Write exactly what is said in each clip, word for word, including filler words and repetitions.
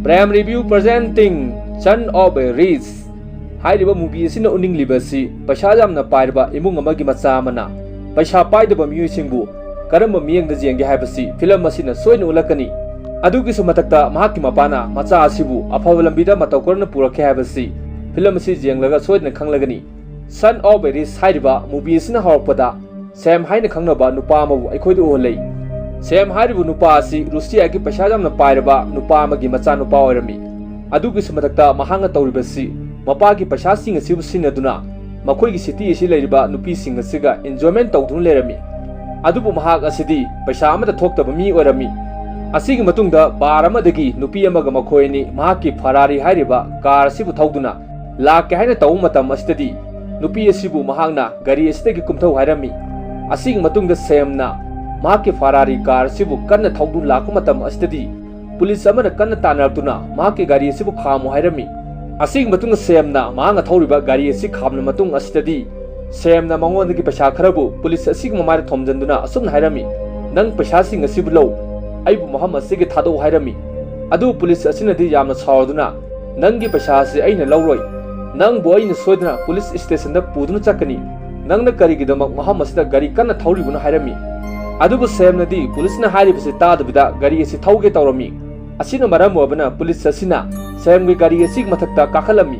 Prime Review presenting Son of a Rich ꯍꯥꯏꯔꯤꯕ movie ꯑꯁꯤꯅ ꯎꯠꯅꯤꯡꯂꯤꯕ ꯑꯁꯤ ꯄꯩꯁꯥ ꯌꯥꯝꯅ ꯄꯥꯏꯔꯕ ꯏꯃꯨꯡ ꯑꯃꯒꯤ ꯃꯆꯥ ꯑꯃꯅ ꯄꯩꯁꯥ ꯄꯥꯏꯗꯕ ꯃꯤꯑꯣꯏꯁꯤꯡꯕꯨ ꯀꯔꯝꯕ ꯃꯤꯠꯌꯦꯡꯗ ꯌꯦꯡꯒꯦ ꯍꯥꯏꯕꯁꯤ film ꯑꯁꯤꯅ ꯁꯣꯏꯗꯅ ꯎꯠꯂꯛꯀꯅꯤ꯫ ꯑꯗꯨꯒꯤꯁꯨ ꯃꯊꯛꯇ ꯃꯍꯥꯛꯀꯤ ꯃꯄꯥꯅ ꯃꯆꯥ ꯑꯁꯤꯕꯨ ꯑꯐꯕ ꯂꯝꯕꯤꯗ ꯃꯇꯧ ꯀꯔꯝꯅ ꯄꯨꯔꯛꯀꯦ ꯍꯥꯏꯕꯁꯤ film ꯑꯁꯤ ꯌꯦꯡꯂꯒ ꯁꯣꯏꯗꯅ ꯈꯪꯂꯒꯅꯤ꯫ Son of a Rich ꯍꯥꯏꯔꯤꯕ movie ꯑꯁꯤꯅ ꯍꯧꯔꯛꯄꯗ ꯁꯦꯝ ꯍꯥꯏꯅ ꯈꯪꯅꯕ ꯅꯨꯄꯥ ꯑꯃꯕꯨ ꯑꯩꯈꯣꯏꯗ ꯎꯍꯜꯂꯤ꯫ ꯁꯦꯝ ꯍꯥꯏꯔꯤꯕ ꯅꯨꯄꯥ ꯑꯁꯤ ꯔꯨꯁꯤꯌꯥꯒꯤ ꯄꯩꯁꯥ ꯌꯥꯝꯅ ꯄꯥꯏꯔꯕ ꯅꯨꯄꯥ ꯑꯃꯒꯤ ꯃꯆꯥꯅꯨꯄꯥ ꯑꯣꯏꯔꯝꯃꯤ꯫ ꯑꯗꯨꯒꯤꯁꯨ ꯃꯊꯛꯇ ꯃꯍꯥꯛꯅ ꯇꯧꯔꯤꯕꯁꯤ ꯃꯄꯥꯒꯤ ꯄꯩꯁꯥꯁꯤꯡ ꯑꯁꯤꯕꯨ ꯁꯤꯖꯤꯟꯅꯗꯨꯅ ꯃꯈꯣꯏꯒꯤ city ꯑꯁꯤ ꯂꯩꯔꯤꯕ ꯅꯨꯄꯤꯁꯤꯡ ꯑꯁꯤꯒ enjoyment ꯇꯧꯗꯨꯅ ꯂꯩꯔꯝꯃꯤ꯫ ꯑꯗꯨꯕꯨ ꯃꯍꯥꯛ ꯑꯁꯤꯗꯤ ꯄꯩꯁꯥ ꯑꯃꯠꯇ ꯊꯣꯛꯇꯕ ꯃꯤ ꯑꯣꯏꯔꯝꯃꯤ꯫ ꯑꯁꯤꯒꯤ ꯃꯇꯨꯡꯗ bar ꯑꯃꯗꯒꯤ ꯅꯨꯄꯤ ꯑꯃꯒ ꯃꯈꯣꯏ ꯑꯅꯤ ꯃꯍꯥꯛꯀꯤ Ferrari ꯍꯥꯏꯔꯤꯕ car ꯑꯁꯤꯕꯨ ꯊꯧꯗꯨꯅ ꯂꯥꯛꯀꯦ ꯍꯥꯏꯅ ꯇꯧꯕ ꯃꯇꯝ ꯑꯁꯤꯗꯗꯤ ꯅꯨꯄꯤ ꯑꯁꯤꯕꯨ ꯃꯍꯥꯛꯅ ꯒꯥꯔꯤ ꯑꯁꯤꯗꯒꯤ ꯀꯨꯝꯊꯧ ꯍꯥꯏꯔꯝꯃꯤ꯫ ꯑꯁꯤꯒꯤ ꯃꯇꯨꯡꯗ ꯁꯦꯝꯅ ꯃꯍꯥꯛꯀꯤ Ferrari car ꯑꯁꯤꯕꯨ ꯀꯟꯅ ꯊꯧꯗꯨꯅ ꯂꯥꯛꯄ ꯃꯇꯝ ꯑꯁꯤꯗꯗꯤ ꯄꯨꯂꯤꯁ ꯑꯃꯅ ꯀꯟꯅ ꯇꯥꯟꯅꯔꯛꯇꯨꯅ ꯃꯍꯥꯛꯀꯤ ꯒꯥꯔꯤ ꯑꯁꯤꯕꯨ ꯈꯥꯝꯃꯨ ꯍꯥꯏꯔꯝꯃꯤ꯫ ꯑꯁꯤꯒꯤ ꯃꯇꯨꯡꯗ ꯁꯦꯝꯅ ꯃꯍꯥꯛꯅ ꯊꯧꯔꯤꯕ ꯒꯥꯔꯤ ꯑꯁꯤ ꯈꯥꯝꯂꯕ ꯃꯇꯨꯡ ꯑꯁꯤꯗꯗꯤ ꯁꯦꯝꯅ ꯃꯉꯣꯟꯗꯒꯤ ꯄꯩꯁꯥ ꯈꯔꯕꯨ ꯄꯨꯂꯤꯁ ꯑꯁꯤꯒꯤ ꯃꯃꯥꯏꯗ ꯊꯣꯝꯖꯤꯟꯗꯨꯅ ꯑꯁꯨꯝꯅ ꯍꯥꯏꯔꯝꯃꯤ, "ꯅꯪ ꯄꯩꯁꯥꯁꯤꯡ ꯑꯁꯤꯕꯨ ꯂꯧ, ꯑꯩꯕꯨ ꯃꯐꯝ ꯑꯁꯤꯗꯒꯤ ꯊꯥꯗꯣꯛꯎ" ꯍꯥꯏꯔꯝꯃꯤ꯫ ꯑꯗꯨꯕꯨ ꯄꯨꯂꯤꯁ ꯑꯁꯤꯅꯗꯤ ꯌꯥꯝꯅ ꯁꯥꯎꯔꯗꯨꯅ, "ꯅꯪꯒꯤ ꯄꯩꯁꯥ ꯑꯁꯤ ꯑꯩꯅ ꯂꯧꯔꯣꯏ, ꯅꯪꯕꯨ ꯑꯩꯅ ꯁꯣꯏꯗꯅ ꯄꯨꯂꯤꯁ stationꯗ ꯄꯨꯗꯨꯅ ꯆꯠꯀꯅꯤ, ꯅꯪꯅ ꯀꯔꯤꯒꯤꯗꯃꯛ ꯃꯐꯝ ꯑꯁꯤꯗ ꯒꯥꯔꯤ ꯀꯟꯅ ꯊꯧꯔꯤꯕꯅꯣ?" ꯍꯥꯏꯔꯝꯃꯤ꯫ ꯑꯗꯨꯕꯨ ꯁꯦꯝꯅꯗꯤ ꯄꯨꯂꯤꯁꯅ ꯍꯥꯏꯔꯤꯕꯁꯤ ꯇꯥꯗꯕꯤꯗ ꯒꯥꯔꯤ ꯑꯁꯤ ꯊꯧꯒꯦ ꯇꯧꯔꯝꯃꯤ꯫ ꯑꯁꯤꯅ ꯃꯔꯝ ꯑꯣꯏꯕꯅ ꯄꯨꯂꯤꯁ ꯑꯁꯤꯅ ꯁꯦꯝꯒꯤ ꯒꯥꯔꯤ ꯑꯁꯤꯒꯤ ꯃꯊꯛꯇ ꯀꯥꯈꯠꯂꯝꯃꯤ꯫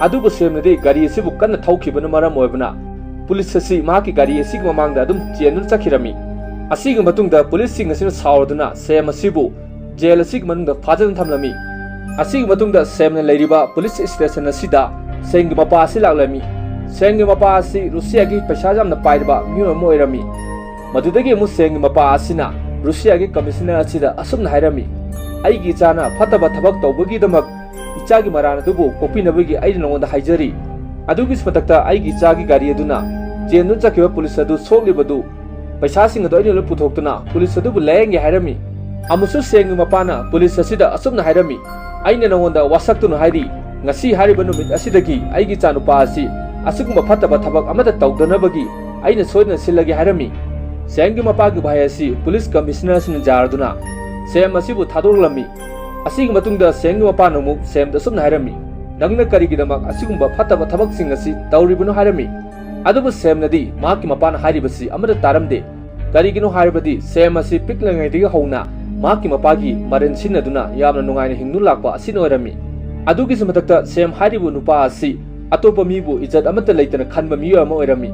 ꯑꯗꯨꯕꯨ ꯁꯦꯝꯅꯗꯤ ꯒꯥꯔꯤ ꯑꯁꯤꯕꯨ ꯀꯟꯅ ꯊꯧꯈꯤꯕꯅ ꯃꯔꯝ ꯑꯣꯏꯕꯅ ꯄꯨꯂꯤꯁ ꯑꯁꯤ ꯃꯍꯥꯛꯀꯤ ꯒꯥꯔꯤ ꯑꯁꯤꯒꯤ ꯃꯃꯥꯡꯗ ꯑꯗꯨꯝ ꯆꯦꯟꯗꯨꯅ ꯆꯠꯈꯤꯔꯝꯃꯤ꯫ ꯑꯁꯤꯒꯤ ꯃꯇꯨꯡꯗ ꯄꯨꯂꯤꯁꯁꯤꯡ ꯑꯁꯤꯅ ꯁꯥꯎꯔꯗꯨꯅ ꯁꯦꯝ ꯑꯁꯤꯕꯨ ꯖꯦꯜ ꯑꯁꯤꯒꯤ ꯃꯅꯨꯡꯗ ꯐꯥꯖꯤꯟ ꯊꯝꯂꯝꯃꯤ꯫ ꯑꯁꯤꯒꯤ ꯃꯇꯨꯡꯗ ꯁꯦꯝꯅ ꯂꯩꯔꯤꯕ ꯄꯨꯂꯤꯁ station ꯑꯁꯤꯗ ꯁꯦꯝꯒꯤ ꯃꯄꯥ ꯑꯁꯤ ꯂꯥꯛꯂꯝꯃꯤ꯫ ꯁꯦꯝꯒꯤ ꯃꯄꯥ ꯑꯁꯤ ꯔꯨꯁꯤꯌꯥꯒꯤ ꯄꯩꯁꯥ ꯌꯥꯝꯅ ꯄꯥꯏꯔꯕ ꯃꯤꯑꯣꯏ ꯑꯃ ꯑꯣꯏꯔꯝꯃꯤ꯫ ꯃꯗꯨꯗꯒꯤ ꯑꯃꯨꯛ ꯁꯦꯝꯒꯤ ꯃꯄꯥ ꯑꯁꯤꯅ ꯔꯨꯁꯤꯌꯥꯒꯤ commissioner ꯑꯁꯤꯗ ꯑꯁꯨꯝꯅ ꯍꯥꯏꯔꯝꯃꯤ, "ꯑꯩꯒꯤ ꯏꯆꯥꯅ ꯐꯠꯇꯕ ꯊꯕꯛ ꯇꯧꯕꯒꯤꯗꯃꯛ ꯏꯆꯥꯒꯤ ꯃꯔꯥꯜ ꯑꯗꯨꯕꯨ ꯀꯣꯛꯄꯤꯅꯕꯒꯤ ꯑꯩꯅ ꯅꯉꯣꯟꯗ ꯍꯥꯏꯖꯔꯤ꯫ ꯑꯗꯨꯒꯤ ꯃꯊꯛꯇ ꯑꯩꯒꯤ ꯏꯆꯥꯒꯤ ꯒꯥꯔꯤ ꯑꯗꯨꯅ ꯆꯦꯟꯗꯨꯅ ꯆꯠꯈꯤꯕ ꯄꯨꯂꯤꯁ ꯑꯗꯨ ꯁꯣꯛꯂꯤꯕꯗꯨ ꯄꯩꯁꯥꯁꯤꯡ ꯑꯗꯨ ꯑꯩꯅ ꯂꯣꯏ ꯄꯨꯊꯣꯛꯇꯨꯅ ꯄꯨꯂꯤꯁ ꯑꯗꯨꯕꯨ ꯂꯥꯌꯦꯡꯒꯦ" ꯍꯥꯏꯔꯝꯃꯤ꯫ ꯑꯃꯨꯛꯁꯨ ꯁꯦꯝꯒꯤ ꯃꯄꯥꯅ ꯄꯨꯂꯤꯁ ꯑꯁꯤꯗ ꯑꯁꯨꯝꯅ ꯍꯥꯏꯔꯝꯃꯤ, "ꯑꯩꯅ ꯅꯉꯣꯟꯗ ꯋꯥꯁꯛꯇꯨꯅ ꯍꯥꯏꯔꯤ, ꯉꯁꯤ ꯍꯥꯏꯔꯤꯕ ꯅꯨꯃꯤꯠ ꯑꯁꯤꯗꯒꯤ ꯑꯩꯒꯤ ꯏꯆꯥꯅꯨꯄꯥ ꯑꯁꯤ ꯑꯁꯤꯒꯨꯝꯕ ꯐꯠꯇꯕ ꯊꯕꯛ ꯑꯃꯠꯇ ꯇꯧꯗꯅꯕꯒꯤ ꯑꯩꯅ ꯁꯣꯏꯗꯅ ꯁꯤꯜꯂꯒꯦ" ꯍꯥꯏꯔꯝꯃꯤ꯫ ꯁꯦꯝꯒꯤ ꯃꯄꯥꯒꯤ ꯋꯥꯍꯩ ꯑꯁꯤ ꯄꯨꯂꯤꯁ commissioner ꯑꯁꯤꯅ ꯌꯥꯔꯗꯨꯅ ꯁꯦꯝ ꯑꯁꯤꯕꯨ ꯊꯥꯗꯣꯛꯂꯝꯃꯤ꯫ ꯑꯁꯤꯒꯤ ꯃꯇꯨꯡꯗ ꯁꯦꯝꯒꯤ ꯃꯄꯥꯅ ꯑꯃꯨꯛ ꯁꯦꯝꯗ ꯑꯁꯨꯝꯅ ꯍꯥꯏꯔꯝꯃꯤ, "ꯅꯪꯅ ꯀꯔꯤꯒꯤꯗꯃꯛ ꯑꯁꯤꯒꯨꯝꯕ ꯐꯠꯇꯕ ꯊꯕꯛꯁꯤꯡ ꯑꯁꯤ ꯇꯧꯔꯤꯕꯅꯣ?" ꯍꯥꯏꯔꯝꯃꯤ꯫ ꯑꯗꯨꯕꯨ ꯁꯦꯝꯅꯗꯤ ꯃꯍꯥꯛꯀꯤ ꯃꯄꯥꯅ ꯍꯥꯏꯔꯤꯕꯁꯤ ꯑꯃꯠꯇ ꯇꯥꯔꯝꯗꯦ꯫ ꯀꯔꯤꯒꯤꯅꯣ ꯍꯥꯏꯔꯕꯗꯤ ꯁꯦꯝ ꯑꯁꯤ ꯄꯤꯛꯂꯤꯉꯩꯗꯒꯤ ꯍꯧꯅ ꯃꯍꯥꯛꯀꯤ ꯃꯄꯥꯒꯤ ꯃꯔꯟ ꯁꯤꯟꯅꯗꯨꯅ ꯌꯥꯝꯅ ꯅꯨꯡꯉꯥꯏꯅ ꯍꯤꯡꯗꯨꯅ ꯂꯥꯛꯄ ꯑꯁꯤꯅ ꯑꯣꯏꯔꯝꯃꯤ꯫ ꯑꯗꯨꯒꯤꯁꯨ ꯃꯊꯛꯇ ꯁꯦꯝ ꯍꯥꯏꯔꯤꯕ ꯅꯨꯄꯥ ꯑꯁꯤ ꯑꯇꯣꯞꯄ ꯃꯤꯕꯨ ꯏꯖꯠ ꯑꯃꯠꯇ ꯂꯩꯇꯅ ꯈꯟꯕ ꯃꯤꯑꯣꯏ ꯑꯃ ꯑꯣꯏꯔꯝꯃꯤ꯫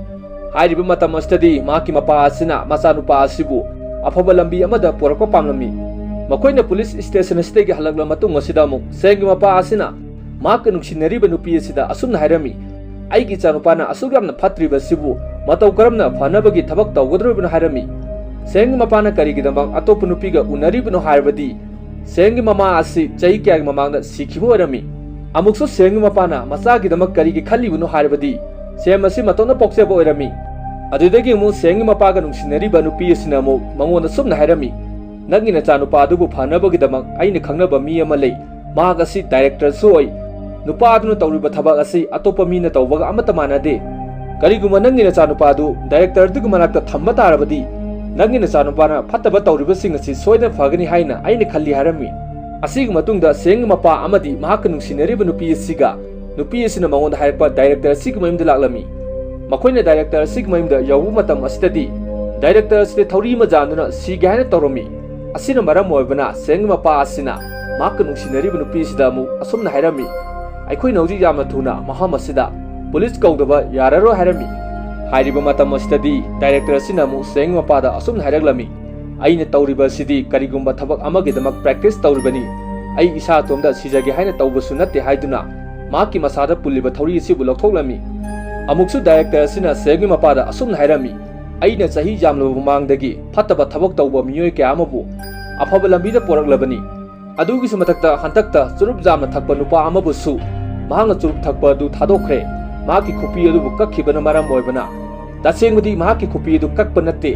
ꯍꯥꯏꯔꯤꯕ ꯃꯇꯝ ꯑꯁꯤꯗꯗꯤ ꯃꯍꯥꯛꯀꯤ ꯃꯄꯥ ꯑꯁꯤꯅ ꯃꯆꯥꯅꯨꯄꯥ ꯑꯁꯤꯕꯨ ꯑꯐꯕ ꯂꯝꯕꯤ ꯑꯃꯗ ꯄꯨꯔꯛꯄ ꯄꯥꯝꯂꯝꯃꯤ꯫ ꯃꯈꯣꯏꯅ ꯄꯨꯂꯤꯁ ꯁ꯭ꯇꯦꯁꯟ ꯑꯁꯤꯗꯒꯤ ꯍꯜꯂꯛꯂꯕ ꯃꯇꯨꯡ ꯑꯁꯤꯗ ꯑꯃꯨꯛ ꯁꯦꯝꯒꯤ ꯃꯄꯥ ꯑꯁꯤꯅ ꯃꯍꯥꯛꯀ ꯅꯨꯡꯁꯤꯅꯔꯤꯕ ꯅꯨꯄꯤ ꯑꯁꯤꯗ ꯑꯁꯨꯝꯅ ꯍꯥꯏꯔꯝꯃꯤ, "ꯑꯩꯒꯤ ꯏꯆꯥꯅꯨꯄꯥꯅ ꯑꯁꯨꯛ ꯌꯥꯝꯅ ꯐꯠꯇ꯭ꯔꯤꯕꯁꯤꯕꯨ ꯃꯇꯧ ꯀꯔꯝꯅ ꯐꯅꯕꯒꯤ ꯊꯕꯛ ꯇꯧꯒꯗꯧꯔꯤꯕꯅꯣ?" ꯍꯥꯏꯔꯝꯃꯤ꯫ ꯁꯦꯝꯒꯤ ꯃꯄꯥꯅ ꯀꯔꯤꯒꯤꯗꯃꯛ ꯑꯇꯣꯞꯄ ꯅꯨꯄꯤꯒ ꯎꯅꯔꯤꯕꯅꯣ ꯍꯥꯏꯔꯕꯗꯤ ꯁꯦꯝꯒꯤ ꯃꯃꯥ ꯑꯁꯤ ꯆꯍꯤ ꯀꯌꯥꯒꯤ ꯃꯃꯥꯡꯗ ꯁꯤꯈꯤꯕ ꯑꯣꯏꯔꯝꯃꯤ꯫ ꯑꯃꯨꯛꯁꯨ ꯁꯦꯝꯒꯤ ꯃꯄꯥꯅ ꯃꯆꯥꯒꯤꯗꯃꯛ ꯀꯔꯤꯒꯤ ꯈꯜꯂꯤꯕꯅꯣ ꯍꯥꯏꯔꯕꯗꯤ ꯁꯦꯝ ꯑꯁꯤ ꯃꯇꯣꯝꯇ ꯄꯣꯛꯆꯕ ꯑꯣꯏꯔꯝꯃꯤ꯫ ꯑꯗꯨꯗꯒꯤ ꯑꯃꯨꯛ ꯁꯦꯝꯒꯤ ꯃꯄꯥꯒ ꯅꯨꯡꯁꯤꯅꯔꯤꯕ ꯅꯨꯄꯤ ꯑꯁꯤꯅ ꯑꯃꯨꯛ ꯃꯉꯣꯟꯗ ꯁꯨꯝꯅ ꯍꯥꯏꯔꯝꯃꯤ, "ꯅꯪꯒꯤ ꯅꯆꯥꯅꯨꯄꯥ ꯑꯗꯨꯕꯨ ꯐꯅꯕꯒꯤꯗꯃꯛ ꯑꯩꯅ ꯈꯪꯅꯕ ꯃꯤ ꯑꯃ ꯂꯩ꯫ ꯃꯍꯥꯛ ꯑꯁꯤ ꯗꯥꯏꯔꯦꯛꯇꯔꯁꯨ ꯑꯣꯏ꯫ ꯅꯨꯄꯥ ꯑꯗꯨꯅ ꯇꯧꯔꯤꯕ ꯊꯕꯛ ꯑꯁꯤ ꯑꯇꯣꯞꯄ ꯃꯤꯅ ꯇꯧꯕꯒ ꯑꯃꯠꯇ ꯃꯥꯟꯅꯗꯦ꯫ ꯀꯔꯤꯒꯨꯝꯕ ꯅꯪꯒꯤ ꯅꯆꯥꯅꯨꯄꯥ ꯑꯗꯨ ꯗꯥꯏꯔꯦꯛꯇꯔ ꯑꯗꯨꯒꯤ ꯃꯅꯥꯛꯇ ꯊꯝꯕ ꯇꯥꯔꯕꯗꯤ ꯅꯪꯒꯤ ꯅꯆꯥꯅꯨꯄꯥꯅ ꯐꯠꯇꯕ ꯇꯧꯔꯤꯕꯁꯤꯡ ꯑꯁꯤ ꯁꯣꯏꯗꯅ ꯐꯒꯅꯤ ꯍꯥꯏꯅ ꯑꯩꯅ ꯈꯜꯂꯤ" ꯍꯥꯏꯔꯝꯃꯤ꯫ ꯑꯁꯤꯒꯤ ꯃꯇꯨꯡꯗ ꯁꯦꯝꯒꯤ ꯃꯄꯥ ꯑꯃꯗꯤ ꯃꯍꯥꯛꯀ ꯅꯨꯡꯁꯤꯅꯔꯤꯕ ꯅꯨꯄꯤ ꯑꯁꯤꯒ ꯅꯨꯄꯤ ꯑꯁꯤꯅ ꯃꯉꯣꯟꯗ ꯍꯥꯏꯔꯛꯄ ꯗꯥꯏꯔꯦꯛꯇꯔ ꯑꯁꯤꯒꯤ ꯃꯌꯨꯝꯗ ꯂꯥꯛꯂꯝꯃꯤ꯫ ꯃꯈꯣꯏꯅ ꯗꯥꯏꯔꯦꯛꯇꯔ ꯑꯁꯤꯒꯤ ꯃꯌꯨꯝꯗ ꯌꯧꯕ ꯃꯇꯝ ꯑꯁꯤꯗꯗꯤ ꯗꯥꯏꯔꯦꯛꯇꯔ ꯑꯁꯤꯗ ꯊꯧꯔꯤ ꯑꯃ ꯌꯥꯟꯗꯨꯅ ꯁꯤꯒꯦ ꯍꯥꯏꯅ ꯇꯧꯔꯝꯃꯤ꯫ ꯑꯁꯤꯅ ꯃꯔꯝ ꯑꯣꯏꯕꯅ ꯁꯦꯝꯒꯤ ꯃꯄꯥ ꯑꯁꯤꯅ ꯃꯍꯥꯛꯀ ꯅꯨꯡꯁꯤꯅꯔꯤꯕ ꯅꯨꯄꯤ ꯑꯁꯤꯗ ꯑꯃꯨꯛ ꯑꯁꯨꯝꯅ ꯍꯥꯏꯔꯝꯃꯤ, "ꯑꯩꯈꯣꯏꯅ ꯍꯧꯖꯤꯛ ꯌꯥꯝꯅ ꯊꯨꯅ ꯃꯐꯝ ꯑꯁꯤꯗ ꯄꯨꯂꯤꯁ ꯀꯧꯗꯕ ꯌꯥꯔꯔꯣꯏ" ꯍꯥꯏꯔꯝꯃꯤ꯫ ꯍꯥꯏꯔꯤꯕ ꯃꯇꯝ ꯑꯁꯤꯗꯗꯤ ꯗꯥꯏꯔꯦꯛꯇꯔ ꯑꯁꯤꯅ ꯑꯃꯨꯛ ꯁꯦꯝꯒꯤ ꯃꯄꯥꯗ ꯑꯁꯨꯝꯅ ꯍꯥꯏꯔꯛꯂꯝꯃꯤ, "ꯑꯩꯅ ꯇꯧꯔꯤꯕ ꯑꯁꯤꯗꯤ ꯀꯔꯤꯒꯨꯝꯕ ꯊꯕꯛ ꯑꯃꯒꯤꯗꯃꯛ ꯄ꯭ꯔꯦꯛꯇꯤꯁ ꯇꯧꯔꯤꯕꯅꯤ꯫ ꯑꯩ ꯏꯁꯥ ꯏꯇꯣꯝꯇ ꯁꯤꯖꯒꯦ ꯍꯥꯏꯅ ꯇꯧꯕꯁꯨ ꯅꯠꯇꯦ" ꯍꯥꯏꯗꯨꯅ ꯃꯍꯥꯛꯀꯤ ꯃꯁꯥꯗ ꯄꯨꯜꯂꯤꯕ ꯊꯧꯔꯤ ꯑꯁꯤꯕꯨ ꯂꯧꯊꯣꯛꯂꯝꯃꯤ꯫ ꯑꯃꯨꯛꯁꯨ ꯗꯥꯏꯔꯦꯛꯇꯔ ꯑꯁꯤꯅ ꯁꯦꯝꯒꯤ ꯃꯄꯥꯗ ꯑꯁꯨꯝꯅ ꯍꯥꯏꯔꯝꯃꯤ, "ꯑꯩꯅ ꯆꯍꯤ ꯌꯥꯝꯂꯕ ꯃꯃꯥꯡꯗꯒꯤ ꯐꯠꯇꯕ ꯊꯕꯛ ꯇꯧꯕ ꯃꯤꯑꯣꯏ ꯀꯌꯥ ꯑꯃꯕꯨ ꯑꯐꯕ ꯂꯝꯕꯤꯗ ꯄꯣꯔꯛꯂꯕꯅꯤ꯫ ꯑꯗꯨꯒꯤꯁꯨ ꯃꯊꯛꯇ ꯍꯟꯗꯛꯇ ꯆꯨꯔꯨꯞ ꯌꯥꯝꯅ ꯊꯛꯄ ꯅꯨꯄꯥ ꯑꯃꯕꯨꯁꯨ ꯃꯍꯥꯛꯅ ꯆꯨꯔꯨꯞ ꯊꯛꯄ ꯑꯗꯨ ꯊꯥꯗꯣꯛꯈ꯭ꯔꯦ꯫ ꯃꯍꯥꯛꯀꯤ ꯈꯨꯄꯤ ꯑꯗꯨꯕꯨ ꯀꯛꯈꯤꯕꯅ ꯃꯔꯝ ꯑꯣꯏꯕꯅ ꯇꯁꯦꯡꯕꯗꯤ ꯃꯍꯥꯛꯀꯤ ꯈꯨꯄꯤ ꯑꯗꯨ ꯀꯛꯄ ꯅꯠꯇꯦ꯫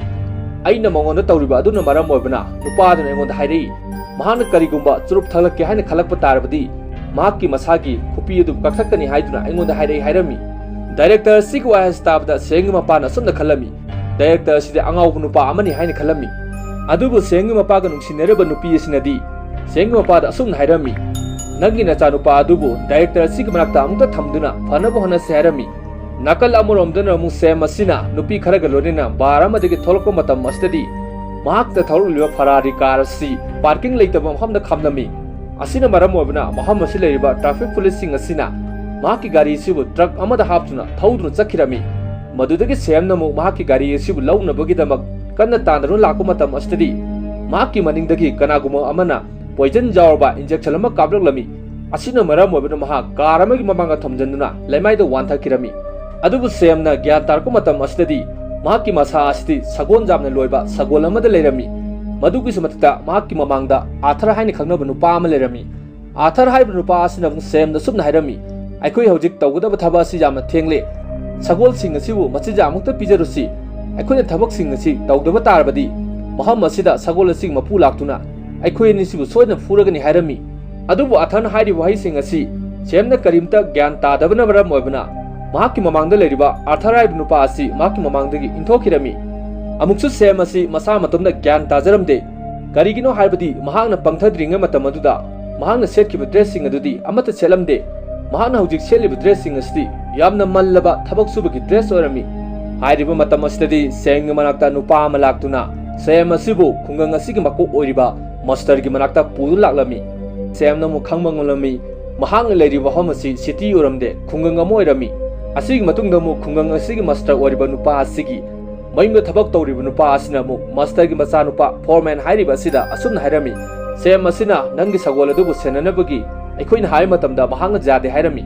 ꯑꯩꯅ ꯃꯉꯣꯟꯗ ꯇꯧꯔꯤꯕ ꯑꯗꯨꯅ ꯃꯔꯝ ꯑꯣꯏꯕꯅ" ꯅꯨꯄꯥ ꯑꯗꯨꯅ ꯑꯩꯉꯣꯟꯗ ꯍꯥꯏꯔꯛꯏ꯫ ꯃꯍꯥꯛꯅ ꯀꯔꯤꯒꯨꯝꯕ ꯆꯨꯔꯨꯞ ꯊꯛꯂꯛꯀꯦ ꯍꯥꯏꯅ ꯈꯜꯂꯛꯄ ꯇꯥꯔꯕꯗꯤ ꯃꯍꯥꯛꯀꯤ ꯃꯁꯥꯒꯤ ꯈꯨꯄꯤ ꯑꯗꯨ ꯀꯛꯊꯠꯀꯅꯤ ꯍꯥꯏꯗꯨꯅ ꯑꯩꯉꯣꯟꯗ ꯍꯥꯏꯔꯛꯏ ꯍꯥꯏꯔꯝꯃꯤ꯫ ꯗꯥꯏꯔꯦꯛꯇꯔ ꯑꯁꯤꯒꯤ ꯋꯥꯍꯩ ꯑꯁꯤ ꯇꯥꯕꯗ ꯁꯦꯝꯒꯤ ꯃꯄꯥꯅ ꯑꯁꯨꯝꯅ ꯈꯜꯂꯝꯃꯤ, "ꯗꯥꯏꯔꯦꯛꯇꯔ ꯑꯁꯤꯗꯤ ꯑꯉꯥꯎꯕ ꯅꯨꯄꯥ ꯑꯃꯅꯤ" ꯍꯥꯏꯅ ꯈꯜꯂꯝꯃꯤ꯫ ꯑꯗꯨꯕꯨ ꯁꯦꯝꯒꯤ ꯃꯄꯥꯒ ꯅꯨꯡꯁꯤꯅꯔꯤꯕ ꯅꯨꯄꯤ ꯑꯁꯤꯅꯗꯤ ꯁꯦꯝꯒꯤ ꯃꯄꯥꯗ ꯑꯁꯨꯝꯅ ꯍꯥꯏꯔꯝꯃꯤ, "ꯅꯪꯒꯤ ꯅꯆꯥꯅꯨꯄꯥ ꯑꯗꯨꯕꯨ ꯗꯥꯏꯔꯦꯛꯇꯔ ꯑꯁꯤꯒꯤ ꯃꯅꯥꯛꯇ ꯑꯃꯨꯛꯇ ꯊꯝꯗꯨꯅ ꯐꯅꯕ ꯍꯣꯠꯅꯁꯤ" ꯍꯥꯏꯔꯝꯃꯤ꯫ ꯅꯥꯀꯜ ꯑꯃꯔꯣꯝꯗꯅ ꯑꯃꯨꯛ ꯁꯦꯝ ꯑꯁꯤꯅ ꯅꯨꯄꯤ ꯈꯔꯒ ꯂꯣꯏꯅꯅ ꯕꯥꯔ ꯑꯃꯗꯒꯤ ꯊꯣꯛꯂꯛꯄ ꯃꯇꯝ ꯑꯁꯤꯗꯗꯤ ꯃꯍꯥꯛꯇ ꯊꯧꯔꯛꯂꯤꯕ ꯐꯔꯥꯔꯤ ꯀꯥꯔ ꯑꯁꯤ ꯄꯥꯔꯀꯤꯡ ꯂꯩꯇꯕ ꯃꯐꯝꯗ ꯈꯥꯝꯂꯝꯃꯤ꯫ ꯑꯁꯤꯅ ꯃꯔꯝ ꯑꯣꯏꯕꯅ ꯃꯐꯝ ꯑꯁꯤ ꯂꯩꯔꯤꯕ ꯇ꯭ꯔꯥꯐꯤꯛ ꯄꯨꯂꯤꯁꯁꯤꯡ ꯑꯁꯤꯅ ꯃꯍꯥꯛꯀꯤ ꯒꯥꯔꯤ ꯑꯁꯤꯕꯨ ꯇ꯭ꯔꯛ ꯑꯃꯗ ꯍꯥꯞꯇꯨꯅ ꯊꯧꯗꯨꯅ ꯆꯠꯈꯤꯔꯝꯃꯤ꯫ ꯃꯗꯨꯗꯒꯤ ꯁꯦꯝꯅ ꯑꯃꯨꯛ ꯃꯍꯥꯛꯀꯤ ꯒꯥꯔꯤ ꯑꯁꯤꯕꯨ ꯂꯧꯅꯕꯒꯤꯗꯃꯛ ꯀꯟꯅ ꯇꯥꯟꯅꯗꯨꯅ ꯂꯥꯛꯄ ꯃꯇꯝ ꯑꯁꯤꯗꯗꯤ ꯃꯍꯥꯛꯀꯤ ꯃꯅꯤꯡꯗꯒꯤ ꯀꯅꯥꯒꯨꯝꯕ ꯑꯃꯅ ꯄꯣꯏꯖꯟ ꯌꯥꯎꯔꯕ ꯏꯟꯖꯦꯛꯁꯟ ꯑꯃ ꯀꯥꯞꯂꯛꯂꯝꯃꯤ꯫ ꯑꯁꯤꯅ ꯃꯔꯝ ꯑꯣꯏꯕꯅ ꯃꯍꯥꯛ ꯀꯥꯔ ꯑꯃꯒꯤ ꯃꯃꯥꯡꯗ ꯊꯣꯝꯖꯤꯟꯗꯨꯅ ꯂꯩꯃꯥꯏꯗ ꯋꯥꯟꯊꯈꯤꯔꯝꯃꯤ꯫ ꯑꯗꯨꯕꯨ ꯁꯦꯝꯅ ꯒ꯭ꯌꯥꯟ ꯇꯥꯔꯛꯄ ꯃꯇꯝ ꯑꯁꯤꯗꯗꯤ ꯃꯍꯥꯛꯀꯤ ꯃꯁꯥ ꯑꯁꯤꯗꯤ ꯁꯒꯣꯜ ꯌꯥꯝꯅ ꯂꯣꯏꯕ ꯁꯒꯣꯜ ꯑꯃꯗ ꯂꯩꯔꯝꯃꯤ꯫ ꯃꯗꯨꯒꯤꯁꯨ ꯃꯊꯛꯇ ꯃꯍꯥꯛꯀꯤ ꯃꯃꯥꯡꯗ ꯑꯥꯊꯔ ꯍꯥꯏꯅ ꯈꯪꯅꯕ ꯅꯨꯄꯥ ꯑꯃ ꯂꯩꯔꯝꯃꯤ꯫ ꯑꯥꯊꯔ ꯍꯥꯏꯔꯤꯕ ꯅꯨꯄꯥ ꯑꯁꯤꯅ ꯑꯃꯨꯛ ꯁꯦꯝꯗ ꯑꯁꯨꯝꯅ ꯍꯥꯏꯔꯝꯃꯤ, "ꯑꯩꯈꯣꯏ ꯍꯧꯖꯤꯛ ꯇꯧꯒꯗꯕ ꯊꯕꯛ ꯑꯁꯤ ꯌꯥꯝꯅ ꯊꯦꯡꯂꯦ꯫ ꯁꯒꯣꯜꯁꯤꯡ ꯑꯁꯤꯕꯨ ꯃꯆꯤꯟꯖꯥꯛ ꯑꯃꯨꯛꯇ ꯄꯤꯖꯔꯨꯁꯤ꯫ ꯑꯩꯈꯣꯏꯅ ꯊꯕꯛꯁꯤꯡ ꯑꯁꯤ ꯇꯧꯗꯕ ꯇꯥꯔꯕꯗꯤ ꯃꯐꯝ ꯑꯁꯤꯗ ꯁꯒꯣꯜ ꯑꯁꯤꯒꯤ ꯃꯄꯨ ꯂꯥꯛꯇꯨꯅ ꯑꯩꯈꯣꯏ ꯑꯅꯤꯁꯤꯕꯨ ꯁꯣꯏꯗꯅ ꯐꯨꯔꯒꯅꯤ" ꯍꯥꯏꯔꯝꯃꯤ꯫ ꯑꯗꯨꯕꯨ ꯑꯥꯊꯔꯅ ꯍꯥꯏꯔꯤꯕ ꯋꯥꯍꯩꯁꯤꯡ ꯑꯁꯤ ꯁꯦꯝꯅ ꯀꯔꯤꯝꯇ ꯒ꯭ꯌꯥꯟ ꯇꯥꯗꯕꯅ ꯃꯔꯝ ꯑꯣꯏꯕꯅ ꯃꯍꯥꯛꯀꯤ ꯃꯃꯥꯡꯗ ꯂꯩꯔꯤꯕ ꯑꯥꯔꯊꯔ ꯍꯥꯏꯔꯤꯕ ꯅꯨꯄꯥ ꯑꯁꯤ ꯃꯍꯥꯛꯀꯤ ꯃꯃꯥꯡꯗꯒꯤ ꯏꯟꯊꯣꯛꯈꯤꯔꯝꯃꯤ꯫ ꯑꯃꯨꯛꯁꯨ ꯁꯦꯝ ꯑꯁꯤ ꯃꯁꯥ ꯃꯇꯣꯝꯗ ꯒ꯭ꯌꯥꯟ ꯇꯥꯖꯔꯝꯗꯦ꯫ ꯀꯔꯤꯒꯤꯅꯣ ꯍꯥꯏꯕꯗꯤ ꯃꯍꯥꯛꯅ ꯄꯪꯊꯗ꯭ꯔꯤꯉꯩ ꯃꯇꯝ ꯑꯗꯨꯗ ꯃꯍꯥꯛꯅ ꯁꯦꯠꯈꯤꯕ ꯗ꯭ꯔꯦꯁꯁꯤꯡ ꯑꯗꯨꯗꯤ ꯑꯃꯠꯇ ꯁꯦꯠꯂꯝꯗꯦ꯫ ꯃꯍꯥꯛꯅ ꯍꯧꯖꯤꯛ ꯁꯦꯠꯂꯤꯕ ꯗ꯭ꯔꯦꯁꯁꯤꯡ ꯑꯁꯤꯗꯤ ꯌꯥꯝꯅ ꯃꯜꯂꯕ ꯊꯕꯛ ꯁꯨꯕꯒꯤ ꯗ꯭ꯔꯦꯁ ꯑꯣꯏꯔꯝꯃꯤ꯫ ꯍꯥꯏꯔꯤꯕ ꯃꯇꯝ ꯑꯁꯤꯗꯗꯤ ꯁꯦꯝꯒꯤ ꯃꯅꯥꯛꯇ ꯅꯨꯄꯥ ꯑꯃ ꯂꯥꯛꯇꯨꯅ ꯁꯦꯝ ꯑꯁꯤꯕꯨ ꯈꯨꯡꯒꯪ ꯑꯁꯤꯒꯤ ꯃꯀꯣꯛ ꯑꯣꯏꯔꯤꯕ ꯃꯥꯁꯇꯔꯒꯤ ꯃꯅꯥꯛꯇ ꯄꯨꯗꯨꯅ ꯂꯥꯛꯂꯝꯃꯤ꯫ ꯁꯦꯝꯅ ꯑꯃꯨꯛ ꯈꯪꯕ ꯉꯝꯂꯝꯃꯤ, ꯃꯍꯥꯛꯅ ꯂꯩꯔꯤꯕ ꯃꯐꯝ ꯑꯁꯤ ꯁꯤꯇꯤ ꯑꯣꯏꯔꯝꯗꯦ, ꯈꯨꯡꯒꯪ ꯑꯃ ꯑꯣꯏꯔꯝꯃꯤ꯫ ꯑꯁꯤꯒꯤ ꯃꯇꯨꯡꯗ ꯑꯃꯨꯛ ꯈꯨꯡꯒꯪ ꯑꯁꯤꯒꯤ ꯃꯥꯁꯇꯔ ꯑꯣꯏꯔꯤꯕ ꯅꯨꯄꯥ ꯑꯁꯤꯒꯤ ꯃꯌꯨꯝꯗ ꯊꯕꯛ ꯇꯧꯔꯤꯕ ꯅꯨꯄꯥ ꯑꯁꯤꯅ ꯑꯃꯨꯛ ꯃꯥꯁꯇꯔꯒꯤ ꯃꯆꯥꯅꯨꯄꯥ ꯐꯣꯔꯃꯦꯟ ꯍꯥꯏꯔꯤꯕ ꯑꯁꯤꯗ ꯑꯁꯨꯝꯅ ꯍꯥꯏꯔꯝꯃꯤ, "ꯁꯦꯝ ꯑꯁꯤꯅ ꯅꯪꯒꯤ ꯁꯒꯣꯜ ꯑꯗꯨꯕꯨ ꯁꯦꯟꯅꯅꯕꯒꯤ ꯑꯩꯈꯣꯏꯅ ꯍꯥꯏꯕ ꯃꯇꯝꯗ ꯃꯍꯥꯛꯅ ꯌꯥꯗꯦ" ꯍꯥꯏꯔꯝꯃꯤ꯫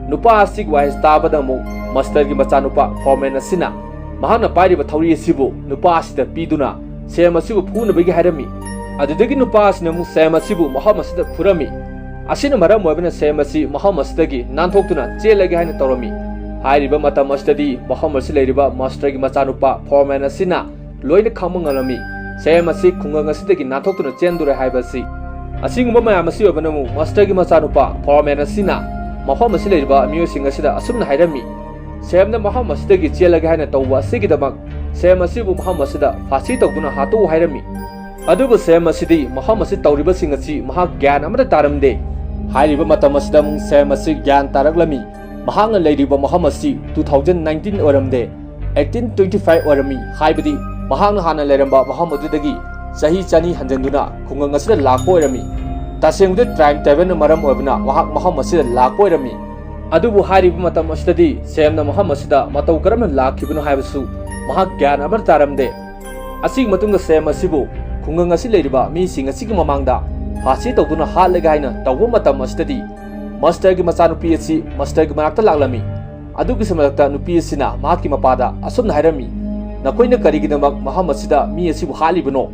ꯅꯨꯄꯥ ꯑꯁꯤꯒꯤ ꯋꯥꯍꯩ ꯇꯥꯕꯗ ꯑꯃꯨꯛ ꯃꯥꯁꯇꯔꯒꯤ ꯃꯆꯥꯅꯨꯄꯥ ꯐꯣꯔꯃꯦꯟ ꯑꯁꯤꯅ ꯃꯍꯥꯛꯅ ꯄꯥꯏꯔꯤꯕ ꯊꯧꯔꯤ ꯑꯁꯤꯕꯨ ꯅꯨꯄꯥ ꯑꯁꯤꯗ ꯄꯤꯗꯨꯅ ꯁꯦꯝ ꯑꯁꯤꯕꯨ ꯐꯨꯅꯕꯒꯤ ꯍꯥꯏꯔꯝꯃꯤ꯫ ꯑꯗꯨꯗꯒꯤ ꯅꯨꯄꯥ ꯑꯁꯤꯅ ꯑꯃꯨꯛ ꯁꯦꯝ ꯑꯁꯤꯕꯨ ꯃꯐꯝ ꯑꯁꯤꯗ ꯐꯨꯔꯝꯃꯤ꯫ ꯑꯁꯤꯅ ꯃꯔꯝ ꯑꯣꯏꯕꯅ ꯁꯦꯝ ꯑꯁꯤ ꯃꯐꯝ ꯑꯁꯤꯗꯒꯤ ꯅꯥꯟꯊꯣꯛꯇꯨꯅ ꯆꯦꯜꯂꯒꯦ ꯍꯥꯏꯅ ꯇꯧꯔꯝꯃꯤ꯫ ꯍꯥꯏꯔꯤꯕ ꯃꯇꯝ ꯑꯁꯤꯗꯗꯤ ꯃꯐꯝ ꯑꯁꯤ ꯂꯩꯔꯤꯕ ꯃꯥꯁꯇꯔꯒꯤ ꯃꯆꯥꯅꯨꯄꯥ ꯐꯣꯔꯃꯦꯟ ꯑꯁꯤꯅ ꯂꯣꯏꯅ ꯈꯪꯕ ꯉꯝꯂꯝꯃꯤ꯫ ꯁꯦꯝ ꯑꯁꯤ ꯈꯨꯡꯒꯪ ꯑꯁꯤꯗꯒꯤ ꯅꯥꯟꯊꯣꯛꯇꯨꯅ ꯆꯦꯟꯗꯣꯔꯦ ꯍꯥꯏꯕ ꯑꯁꯤ꯫ ꯑꯁꯤꯒꯨꯝꯕ ꯃꯌꯥꯝ ꯑꯁꯤ ꯑꯣꯏꯕꯅ ꯑꯃꯨꯛ ꯃꯥꯁꯇꯔꯒꯤ ꯃꯆꯥꯅꯨꯄꯥ ꯐꯣꯔꯃꯦꯟ ꯑꯁꯤꯅ ꯃꯐꯝ ꯑꯁꯤ ꯂꯩꯔꯤꯕ ꯃꯤꯑꯣꯏꯁꯤꯡ ꯑꯁꯤꯗ ꯑꯁꯨꯝꯅ ꯍꯥꯏꯔꯝꯃꯤ, "ꯁꯦꯝꯅ ꯃꯐꯝ ꯑꯁꯤꯗꯒꯤ ꯆꯦꯜꯂꯒꯦ ꯍꯥꯏꯅ ꯇꯧꯕ ꯑꯁꯤꯒꯤꯗꯃꯛ ꯁꯦꯝ ꯑꯁꯤꯕꯨ ꯃꯐꯝ ꯑꯁꯤꯗ ꯐꯥꯁꯤ ꯇꯧꯗꯨꯅ ꯍꯥꯠꯇꯣꯛꯎ" ꯍꯥꯏꯔꯝꯃꯤ꯫ ꯑꯗꯨꯕꯨ ꯁꯦꯝ ꯑꯁꯤꯗꯤ ꯃꯐꯝ ꯑꯁꯤ ꯇꯧꯔꯤꯕꯁꯤꯡ ꯑꯁꯤ ꯃꯍꯥꯛ ꯒ꯭ꯌꯥꯟ ꯑꯃꯠꯇ ꯇꯥꯔꯝꯗꯦ꯫ ꯍꯥꯏꯔꯤꯕ ꯃꯇꯝ ꯑꯁꯤꯗ ꯑꯃꯨꯛ ꯁꯦꯝ ꯑꯁꯤ ꯒ꯭ꯌꯥꯟ ꯇꯥꯔꯛꯂꯝꯃꯤ꯫ ꯃꯍꯥꯛꯅ ꯂꯩꯔꯤꯕ ꯃꯐꯝ ꯑꯁꯤ two thousand nineteen ꯑꯣꯏꯔꯝꯗꯦ, eighteen twenty five ꯑꯣꯏꯔꯝꯃꯤ꯫ ꯍꯥꯏꯕꯗꯤ ꯃꯍꯥꯛꯅ ꯍꯥꯟꯅ ꯂꯩꯔꯝꯕ ꯃꯐꯝ ꯑꯗꯨꯗꯒꯤ ꯆꯍꯤ ꯆꯅꯤ ꯍꯟꯖꯤꯟꯗꯨꯅ ꯈꯨꯡꯒꯪ ꯑꯁꯤꯗ ꯂꯥꯛꯄ ꯑꯣꯏꯔꯝꯃꯤ꯫ ꯇꯁꯦꯡꯕꯗꯤ ꯇꯥꯏꯝ ꯇ꯭ꯔꯥꯚꯦꯜꯅ ꯃꯔꯝ ꯑꯣꯏꯕꯅ ꯃꯍꯥꯛ ꯃꯐꯝ ꯑꯁꯤꯗ ꯂꯥꯛꯄ ꯑꯣꯏꯔꯝꯃꯤ꯫ ꯑꯗꯨꯕꯨ ꯍꯥꯏꯔꯤꯕ ꯃꯇꯝ ꯑꯁꯤꯗꯗꯤ ꯁꯦꯝꯅ ꯃꯐꯝ ꯑꯁꯤꯗ ꯃꯇꯧ ꯀꯔꯝꯅ ꯂꯥꯛꯈꯤꯕꯅꯣ ꯍꯥꯏꯕꯁꯨ ꯃꯍꯥꯛ ꯒ꯭ꯌꯥꯟ ꯑꯃꯠꯇ ꯇꯥꯔꯝꯗꯦ꯫ ꯑꯁꯤꯒꯤ ꯃꯇꯨꯡꯗ ꯁꯦꯝ ꯑꯁꯤꯕꯨ ꯈꯨꯡꯒꯪ ꯑꯁꯤ ꯂꯩꯔꯤꯕ ꯃꯤꯁꯤꯡ ꯑꯁꯤꯒꯤ ꯃꯃꯥꯡꯗ ꯐꯥꯁꯤ ꯇꯧꯗꯨꯅ ꯍꯥꯠꯂꯒꯦ ꯍꯥꯏꯅ ꯇꯧꯕ ꯃꯇꯝ ꯑꯁꯤꯗꯗꯤ ꯃꯥꯁꯇꯔꯒꯤ ꯃꯆꯥꯅꯨꯄꯤ ꯑꯁꯤ ꯃꯥꯁꯇꯔꯒꯤ ꯃꯅꯥꯛꯇ ꯂꯥꯛꯂꯝꯃꯤ꯫ ꯑꯗꯨꯒꯤꯁꯨ ꯃꯊꯛꯇ ꯅꯨꯄꯤ ꯑꯁꯤꯅ ꯃꯍꯥꯛꯀꯤ ꯃꯄꯥꯗ ꯑꯁꯨꯝꯅ ꯍꯥꯏꯔꯝꯃꯤ, "ꯅꯈꯣꯏꯅ ꯀꯔꯤꯒꯤꯗꯃꯛ ꯃꯐꯝ ꯑꯁꯤꯗ ꯃꯤ ꯑꯁꯤꯕꯨ ꯍꯥꯠꯂꯤꯕꯅꯣ?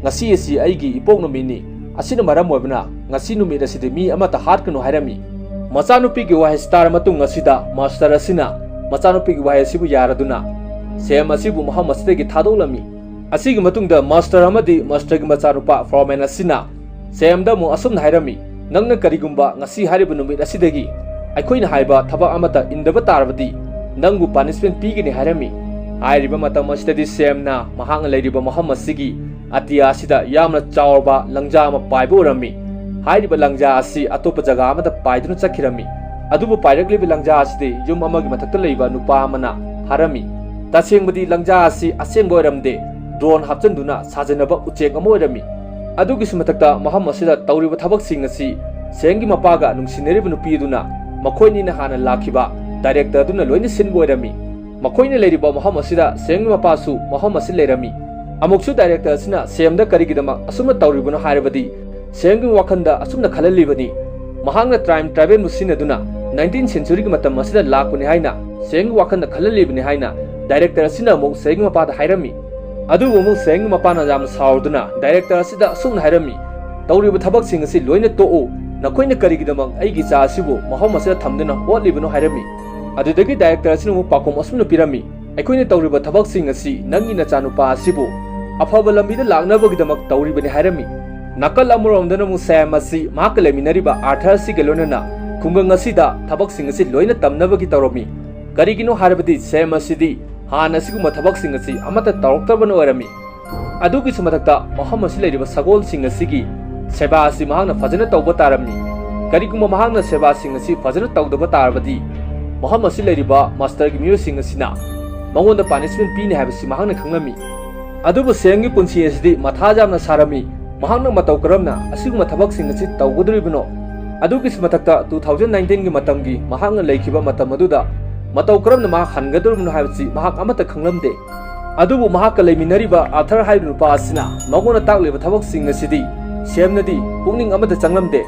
ꯉꯁꯤ ꯑꯁꯤ ꯑꯩꯒꯤ ꯏꯄꯣꯛ ꯅꯨꯃꯤꯠꯅꯤ꯫ ꯑꯁꯤꯅ ꯃꯔꯝ ꯑꯣꯏꯕꯅ ꯉꯁꯤ ꯅꯨꯃꯤꯠ ꯑꯁꯤꯗꯤ ꯃꯤ ꯑꯃꯠꯇ ꯍꯥꯠꯀꯅꯨ" ꯍꯥꯏꯔꯝꯃꯤ꯫ ꯃꯆꯥꯅꯨꯄꯤꯒꯤ ꯋꯥꯍꯩ ꯇꯥꯔ ꯃꯇꯨꯡ ꯑꯁꯤꯗ ꯃꯥꯁꯇꯔ ꯑꯁꯤꯅ ꯃꯆꯥꯅꯨꯄꯤꯒꯤ ꯋꯥꯍꯩ ꯑꯁꯤꯕꯨ ꯌꯥꯔꯗꯨꯅ ꯁꯦꯝ ꯑꯁꯤꯕꯨ ꯃꯐꯝ ꯑꯁꯤꯗꯒꯤ ꯊꯥꯗꯣꯛꯂꯝꯃꯤ꯫ ꯑꯁꯤꯒꯤ ꯃꯇꯨꯡꯗ ꯃꯥꯁꯇꯔ ꯑꯃꯗꯤ ꯃꯥꯁꯇꯔꯒꯤ ꯃꯆꯥꯅꯨꯄꯥ ꯐꯣꯔꯃꯦꯟ ꯑꯁꯤꯅ ꯁꯦꯝꯗ ꯑꯃꯨꯛ ꯑꯁꯨꯝꯅ ꯍꯥꯏꯔꯝꯃꯤ, "ꯅꯪꯅ ꯀꯔꯤꯒꯨꯝꯕ ꯉꯁꯤ ꯍꯥꯏꯔꯤꯕ ꯅꯨꯃꯤꯠ ꯑꯁꯤꯗꯒꯤ ꯑꯩꯈꯣꯏꯅ ꯍꯥꯏꯕ ꯊꯕꯛ ꯑꯃꯠꯇ ꯏꯟꯗꯕ ꯇꯥꯔꯕꯗꯤ ꯅꯪꯕꯨ ꯄꯥꯅꯤꯁꯃꯦꯟ ꯄꯤꯒꯅꯤ" ꯍꯥꯏꯔꯝꯃꯤ꯫ ꯍꯥꯏꯔꯤꯕ ꯃꯇꯝ ꯑꯁꯤꯗꯗꯤ ꯁꯦꯝꯅ ꯃꯍꯥꯛꯅ ꯂꯩꯔꯤꯕ ꯃꯐꯝ ꯑꯁꯤꯒꯤ ꯑꯇꯤꯌꯥ ꯑꯁꯤꯗ ꯌꯥꯝꯅ ꯆꯥꯎꯔꯕ ꯂꯪꯖꯥ ꯑꯃ ꯄꯥꯏꯕ ꯎꯔꯝꯃꯤ꯫ ꯍꯥꯏꯔꯤꯕ ꯂꯪꯖꯥ ꯑꯁꯤ ꯑꯇꯣꯞꯄ ꯖꯒꯥ ꯑꯃꯗ ꯄꯥꯏꯗꯨꯅ ꯆꯠꯈꯤꯔꯝꯃꯤ꯫ ꯑꯗꯨꯕꯨ ꯄꯥꯏꯔꯛꯂꯤꯕ ꯂꯪꯖꯥ ꯑꯁꯤꯗꯤ ꯌꯨꯝ ꯑꯃꯒꯤ ꯃꯊꯛꯇ ꯂꯩꯕ ꯅꯨꯄꯥ ꯑꯃꯅ ꯐꯥꯔꯝꯃꯤ꯫ ꯇꯁꯦꯡꯕꯗꯤ ꯂꯪꯖꯥ ꯑꯁꯤ ꯑꯁꯦꯡꯕ ꯑꯣꯏꯔꯝꯗꯦ, ꯗ꯭ꯔꯣꯟ ꯍꯥꯞꯆꯤꯟꯗꯨꯅ ꯁꯥꯖꯤꯟꯅꯕ ꯎꯆꯦꯛ ꯑꯃ ꯑꯣꯏꯔꯝꯃꯤ꯫ ꯑꯗꯨꯒꯤꯁꯨ ꯃꯊꯛꯇ ꯃꯐꯝ ꯑꯁꯤꯗ ꯇꯧꯔꯤꯕ ꯊꯕꯛꯁꯤꯡ ꯑꯁꯤ ꯁꯦꯝꯒꯤ ꯃꯄꯥꯒ ꯅꯨꯡꯁꯤꯅꯔꯤꯕ ꯅꯨꯄꯤ ꯑꯗꯨꯅ ꯃꯈꯣꯏꯅꯤꯅ ꯍꯥꯟꯅ ꯂꯥꯛꯈꯤꯕ ꯗꯥꯏꯔꯦꯛꯇꯔ ꯑꯗꯨꯅ ꯂꯣꯏꯅ ꯁꯤꯟꯕ ꯑꯣꯏꯔꯝꯃꯤ꯫ ꯃꯈꯣꯏꯅ ꯂꯩꯔꯤꯕ ꯃꯐꯝ ꯑꯁꯤꯗ ꯁꯦꯝꯒꯤ ꯃꯄꯥꯁꯨ ꯃꯐꯝ ꯑꯁꯤ ꯂꯩꯔꯝꯃꯤ꯫ ꯑꯃꯨꯛꯁꯨ ꯗꯥꯏꯔꯦꯛꯇꯔ ꯑꯁꯤꯅ ꯁꯦꯝꯗ ꯀꯔꯤꯒꯤꯗꯃꯛ ꯑꯁꯨꯝꯅ ꯇꯧꯔꯤꯕꯅꯣ ꯍꯥꯏꯔꯕꯗꯤ ꯁꯦꯝꯒꯤ ꯋꯥꯈꯜꯗ ꯑꯁꯨꯝꯅ ꯈꯜꯍꯜꯂꯤꯕꯅꯤ, ꯃꯍꯥꯛꯅ ꯇꯥꯏꯝ ꯇ꯭ꯔꯥꯚꯦꯜꯕꯨ ꯁꯤꯖꯤꯟꯅꯗꯨꯅ ꯅꯥꯏꯟꯇꯤꯟ ꯁꯦꯟꯆꯨꯔꯤꯒꯤ ꯃꯇꯝ ꯑꯁꯤꯗ ꯂꯥꯛꯄꯅꯤ ꯍꯥꯏꯅ ꯁꯦꯝꯒꯤ ꯋꯥꯈꯜꯗ ꯈꯜꯍꯜꯂꯤꯕꯅꯤ ꯍꯥꯏꯅ ꯗꯥꯏꯔꯦꯛꯇꯔ ꯑꯁꯤꯅ ꯑꯃꯨꯛ ꯁꯦꯝꯒꯤ ꯃꯄꯥꯗ ꯍꯥꯏꯔꯝꯃꯤ꯫ ꯑꯗꯨꯕꯨ ꯑꯃꯨꯛ ꯁꯦꯝꯒꯤ ꯃꯄꯥꯅ ꯌꯥꯝꯅ ꯁꯥꯎꯔꯗꯨꯅ ꯗꯥꯏꯔꯦꯛꯇꯔ ꯑꯁꯤꯗ ꯑꯁꯨꯝꯅ ꯍꯥꯏꯔꯝꯃꯤ, "ꯇꯧꯔꯤꯕ ꯊꯕꯛꯁꯤꯡ ꯑꯁꯤ ꯂꯣꯏꯅ ꯇꯣꯛꯎ, ꯅꯈꯣꯏꯅ ꯀꯔꯤꯒꯤꯗꯃꯛ ꯑꯩꯒꯤ ꯏꯆꯥ ꯑꯁꯤꯕꯨ ꯃꯐꯝ ꯑꯁꯤꯗ ꯊꯝꯗꯨꯅ ꯍꯣꯠꯂꯤꯕꯅꯣ?" ꯍꯥꯏꯔꯝꯃꯤ꯫ ꯑꯗꯨꯗꯒꯤ ꯗꯥꯏꯔꯦꯛꯇꯔ ꯑꯁꯤꯅ ꯑꯃꯨꯛ ꯄꯥꯎꯈꯨꯝ ꯑꯁꯨꯝꯅ ꯄꯤꯔꯝꯃꯤ, "ꯑꯩꯈꯣꯏꯅ ꯇꯧꯔꯤꯕ ꯊꯕꯛꯁꯤꯡ ꯑꯁꯤ ꯅꯪꯒꯤ ꯅꯆꯥꯅꯨꯄꯥ ꯑꯁꯤꯕꯨ ꯑꯐꯕ ꯂꯝꯕꯤꯗ ꯂꯥꯛꯅꯕꯒꯤꯗꯃꯛ ꯇꯧꯔꯤꯕꯅꯤ" ꯍꯥꯏꯔꯝꯃꯤ꯫ ꯅꯥꯀꯜ ꯑꯃꯔꯣꯝꯗꯅ ꯑꯃꯨꯛ ꯁꯦꯝ ꯑꯁꯤ ꯃꯍꯥꯛꯀ ꯂꯩꯃꯤꯟꯅꯔꯤꯕ ꯑꯥꯔꯊꯔ ꯑꯁꯤꯒ ꯂꯣꯏꯅꯅ ꯈꯨꯡꯒꯪ ꯑꯁꯤꯗ ꯊꯕꯛꯁꯤꯡ ꯑꯁꯤ ꯂꯣꯏꯅ ꯇꯝꯅꯕꯒꯤ ꯇꯧꯔꯝꯃꯤ꯫ ꯀꯔꯤꯒꯤꯅꯣ ꯍꯥꯏꯔꯕꯗꯤ ꯁꯦꯝ ꯑꯁꯤꯗꯤ ꯍꯥꯟꯅ ꯑꯁꯤꯒꯨꯝꯕ ꯊꯕꯛꯁꯤꯡ ꯑꯁꯤ ꯑꯃꯠꯇ ꯇꯧꯔꯛꯇꯕꯅ ꯑꯣꯏꯔꯝꯃꯤ꯫ ꯑꯗꯨꯒꯤꯁꯨ ꯃꯊꯛꯇ ꯃꯐꯝ ꯑꯁꯤ ꯂꯩꯔꯤꯕ ꯁꯒꯣꯜꯁꯤꯡ ꯑꯁꯤꯒꯤ ꯁꯦꯕꯥ ꯑꯁꯤ ꯃꯍꯥꯛꯅ ꯐꯖꯅ ꯇꯧꯕ ꯇꯥꯔꯝꯃꯤ꯫ ꯀꯔꯤꯒꯨꯝꯕ ꯃꯍꯥꯛꯅ ꯁꯦꯕꯥꯁꯤꯡ ꯑꯁꯤ ꯐꯖꯅ ꯇꯧꯗꯕ ꯇꯥꯔꯕꯗꯤ ꯃꯐꯝ ꯑꯁꯤ ꯂꯩꯔꯤꯕ ꯃꯥꯁꯇꯔꯒꯤ ꯃꯤꯑꯣꯏꯁꯤꯡ ꯑꯁꯤꯅ ꯃꯉꯣꯟꯗ ꯄꯥꯅꯤꯁꯃꯦꯟ ꯄꯤꯅꯤ ꯍꯥꯏꯕꯁꯤ ꯃꯍꯥꯛꯅ ꯈꯪꯂꯝꯃꯤ꯫ ꯑꯗꯨꯕꯨ ꯁꯦꯝꯒꯤ ꯄꯨꯟꯁꯤ ꯑꯁꯤꯗꯤ ꯃꯊꯥ ꯌꯥꯝꯅ ꯁꯥꯔꯝꯃꯤ꯫ ꯃꯍꯥꯛꯅ ꯃꯇꯧ ꯀꯔꯝꯅ ꯑꯁꯤꯒꯨꯝꯕ ꯊꯕꯛꯁꯤꯡ ꯑꯁꯤ ꯇꯧꯒꯗꯧꯔꯤꯕꯅꯣ? ꯑꯗꯨꯒꯤꯁꯨ ꯃꯊꯛꯇ two thousand nineteen ꯒꯤ ꯃꯇꯝꯒꯤ ꯃꯍꯥꯛꯅ ꯂꯩꯈꯤꯕ ꯃꯇꯝ ꯑꯗꯨꯗ ꯃꯇꯧ ꯀꯔꯝꯅ ꯃꯍꯥꯛ ꯍꯟꯒꯗꯧꯔꯤꯕꯅꯣ ꯍꯥꯏꯕꯁꯤ ꯃꯍꯥꯛ ꯑꯃꯠꯇ ꯈꯪꯂꯝꯗꯦ꯫ ꯑꯗꯨꯕꯨ ꯃꯍꯥꯛꯀ ꯂꯩꯃꯤꯟꯅꯔꯤꯕ ꯑꯥꯔꯊꯔ ꯍꯥꯏꯔꯤꯕ ꯅꯨꯄꯥ ꯑꯁꯤꯅ ꯃꯉꯣꯟꯗ ꯇꯥꯛꯂꯤꯕ ꯊꯕꯛꯁꯤꯡ ꯑꯁꯤꯗꯤ ꯁꯦꯝꯅꯗꯤ ꯄꯨꯛꯅꯤꯡ ꯑꯃꯠꯇ ꯆꯪꯂꯝꯗꯦ꯫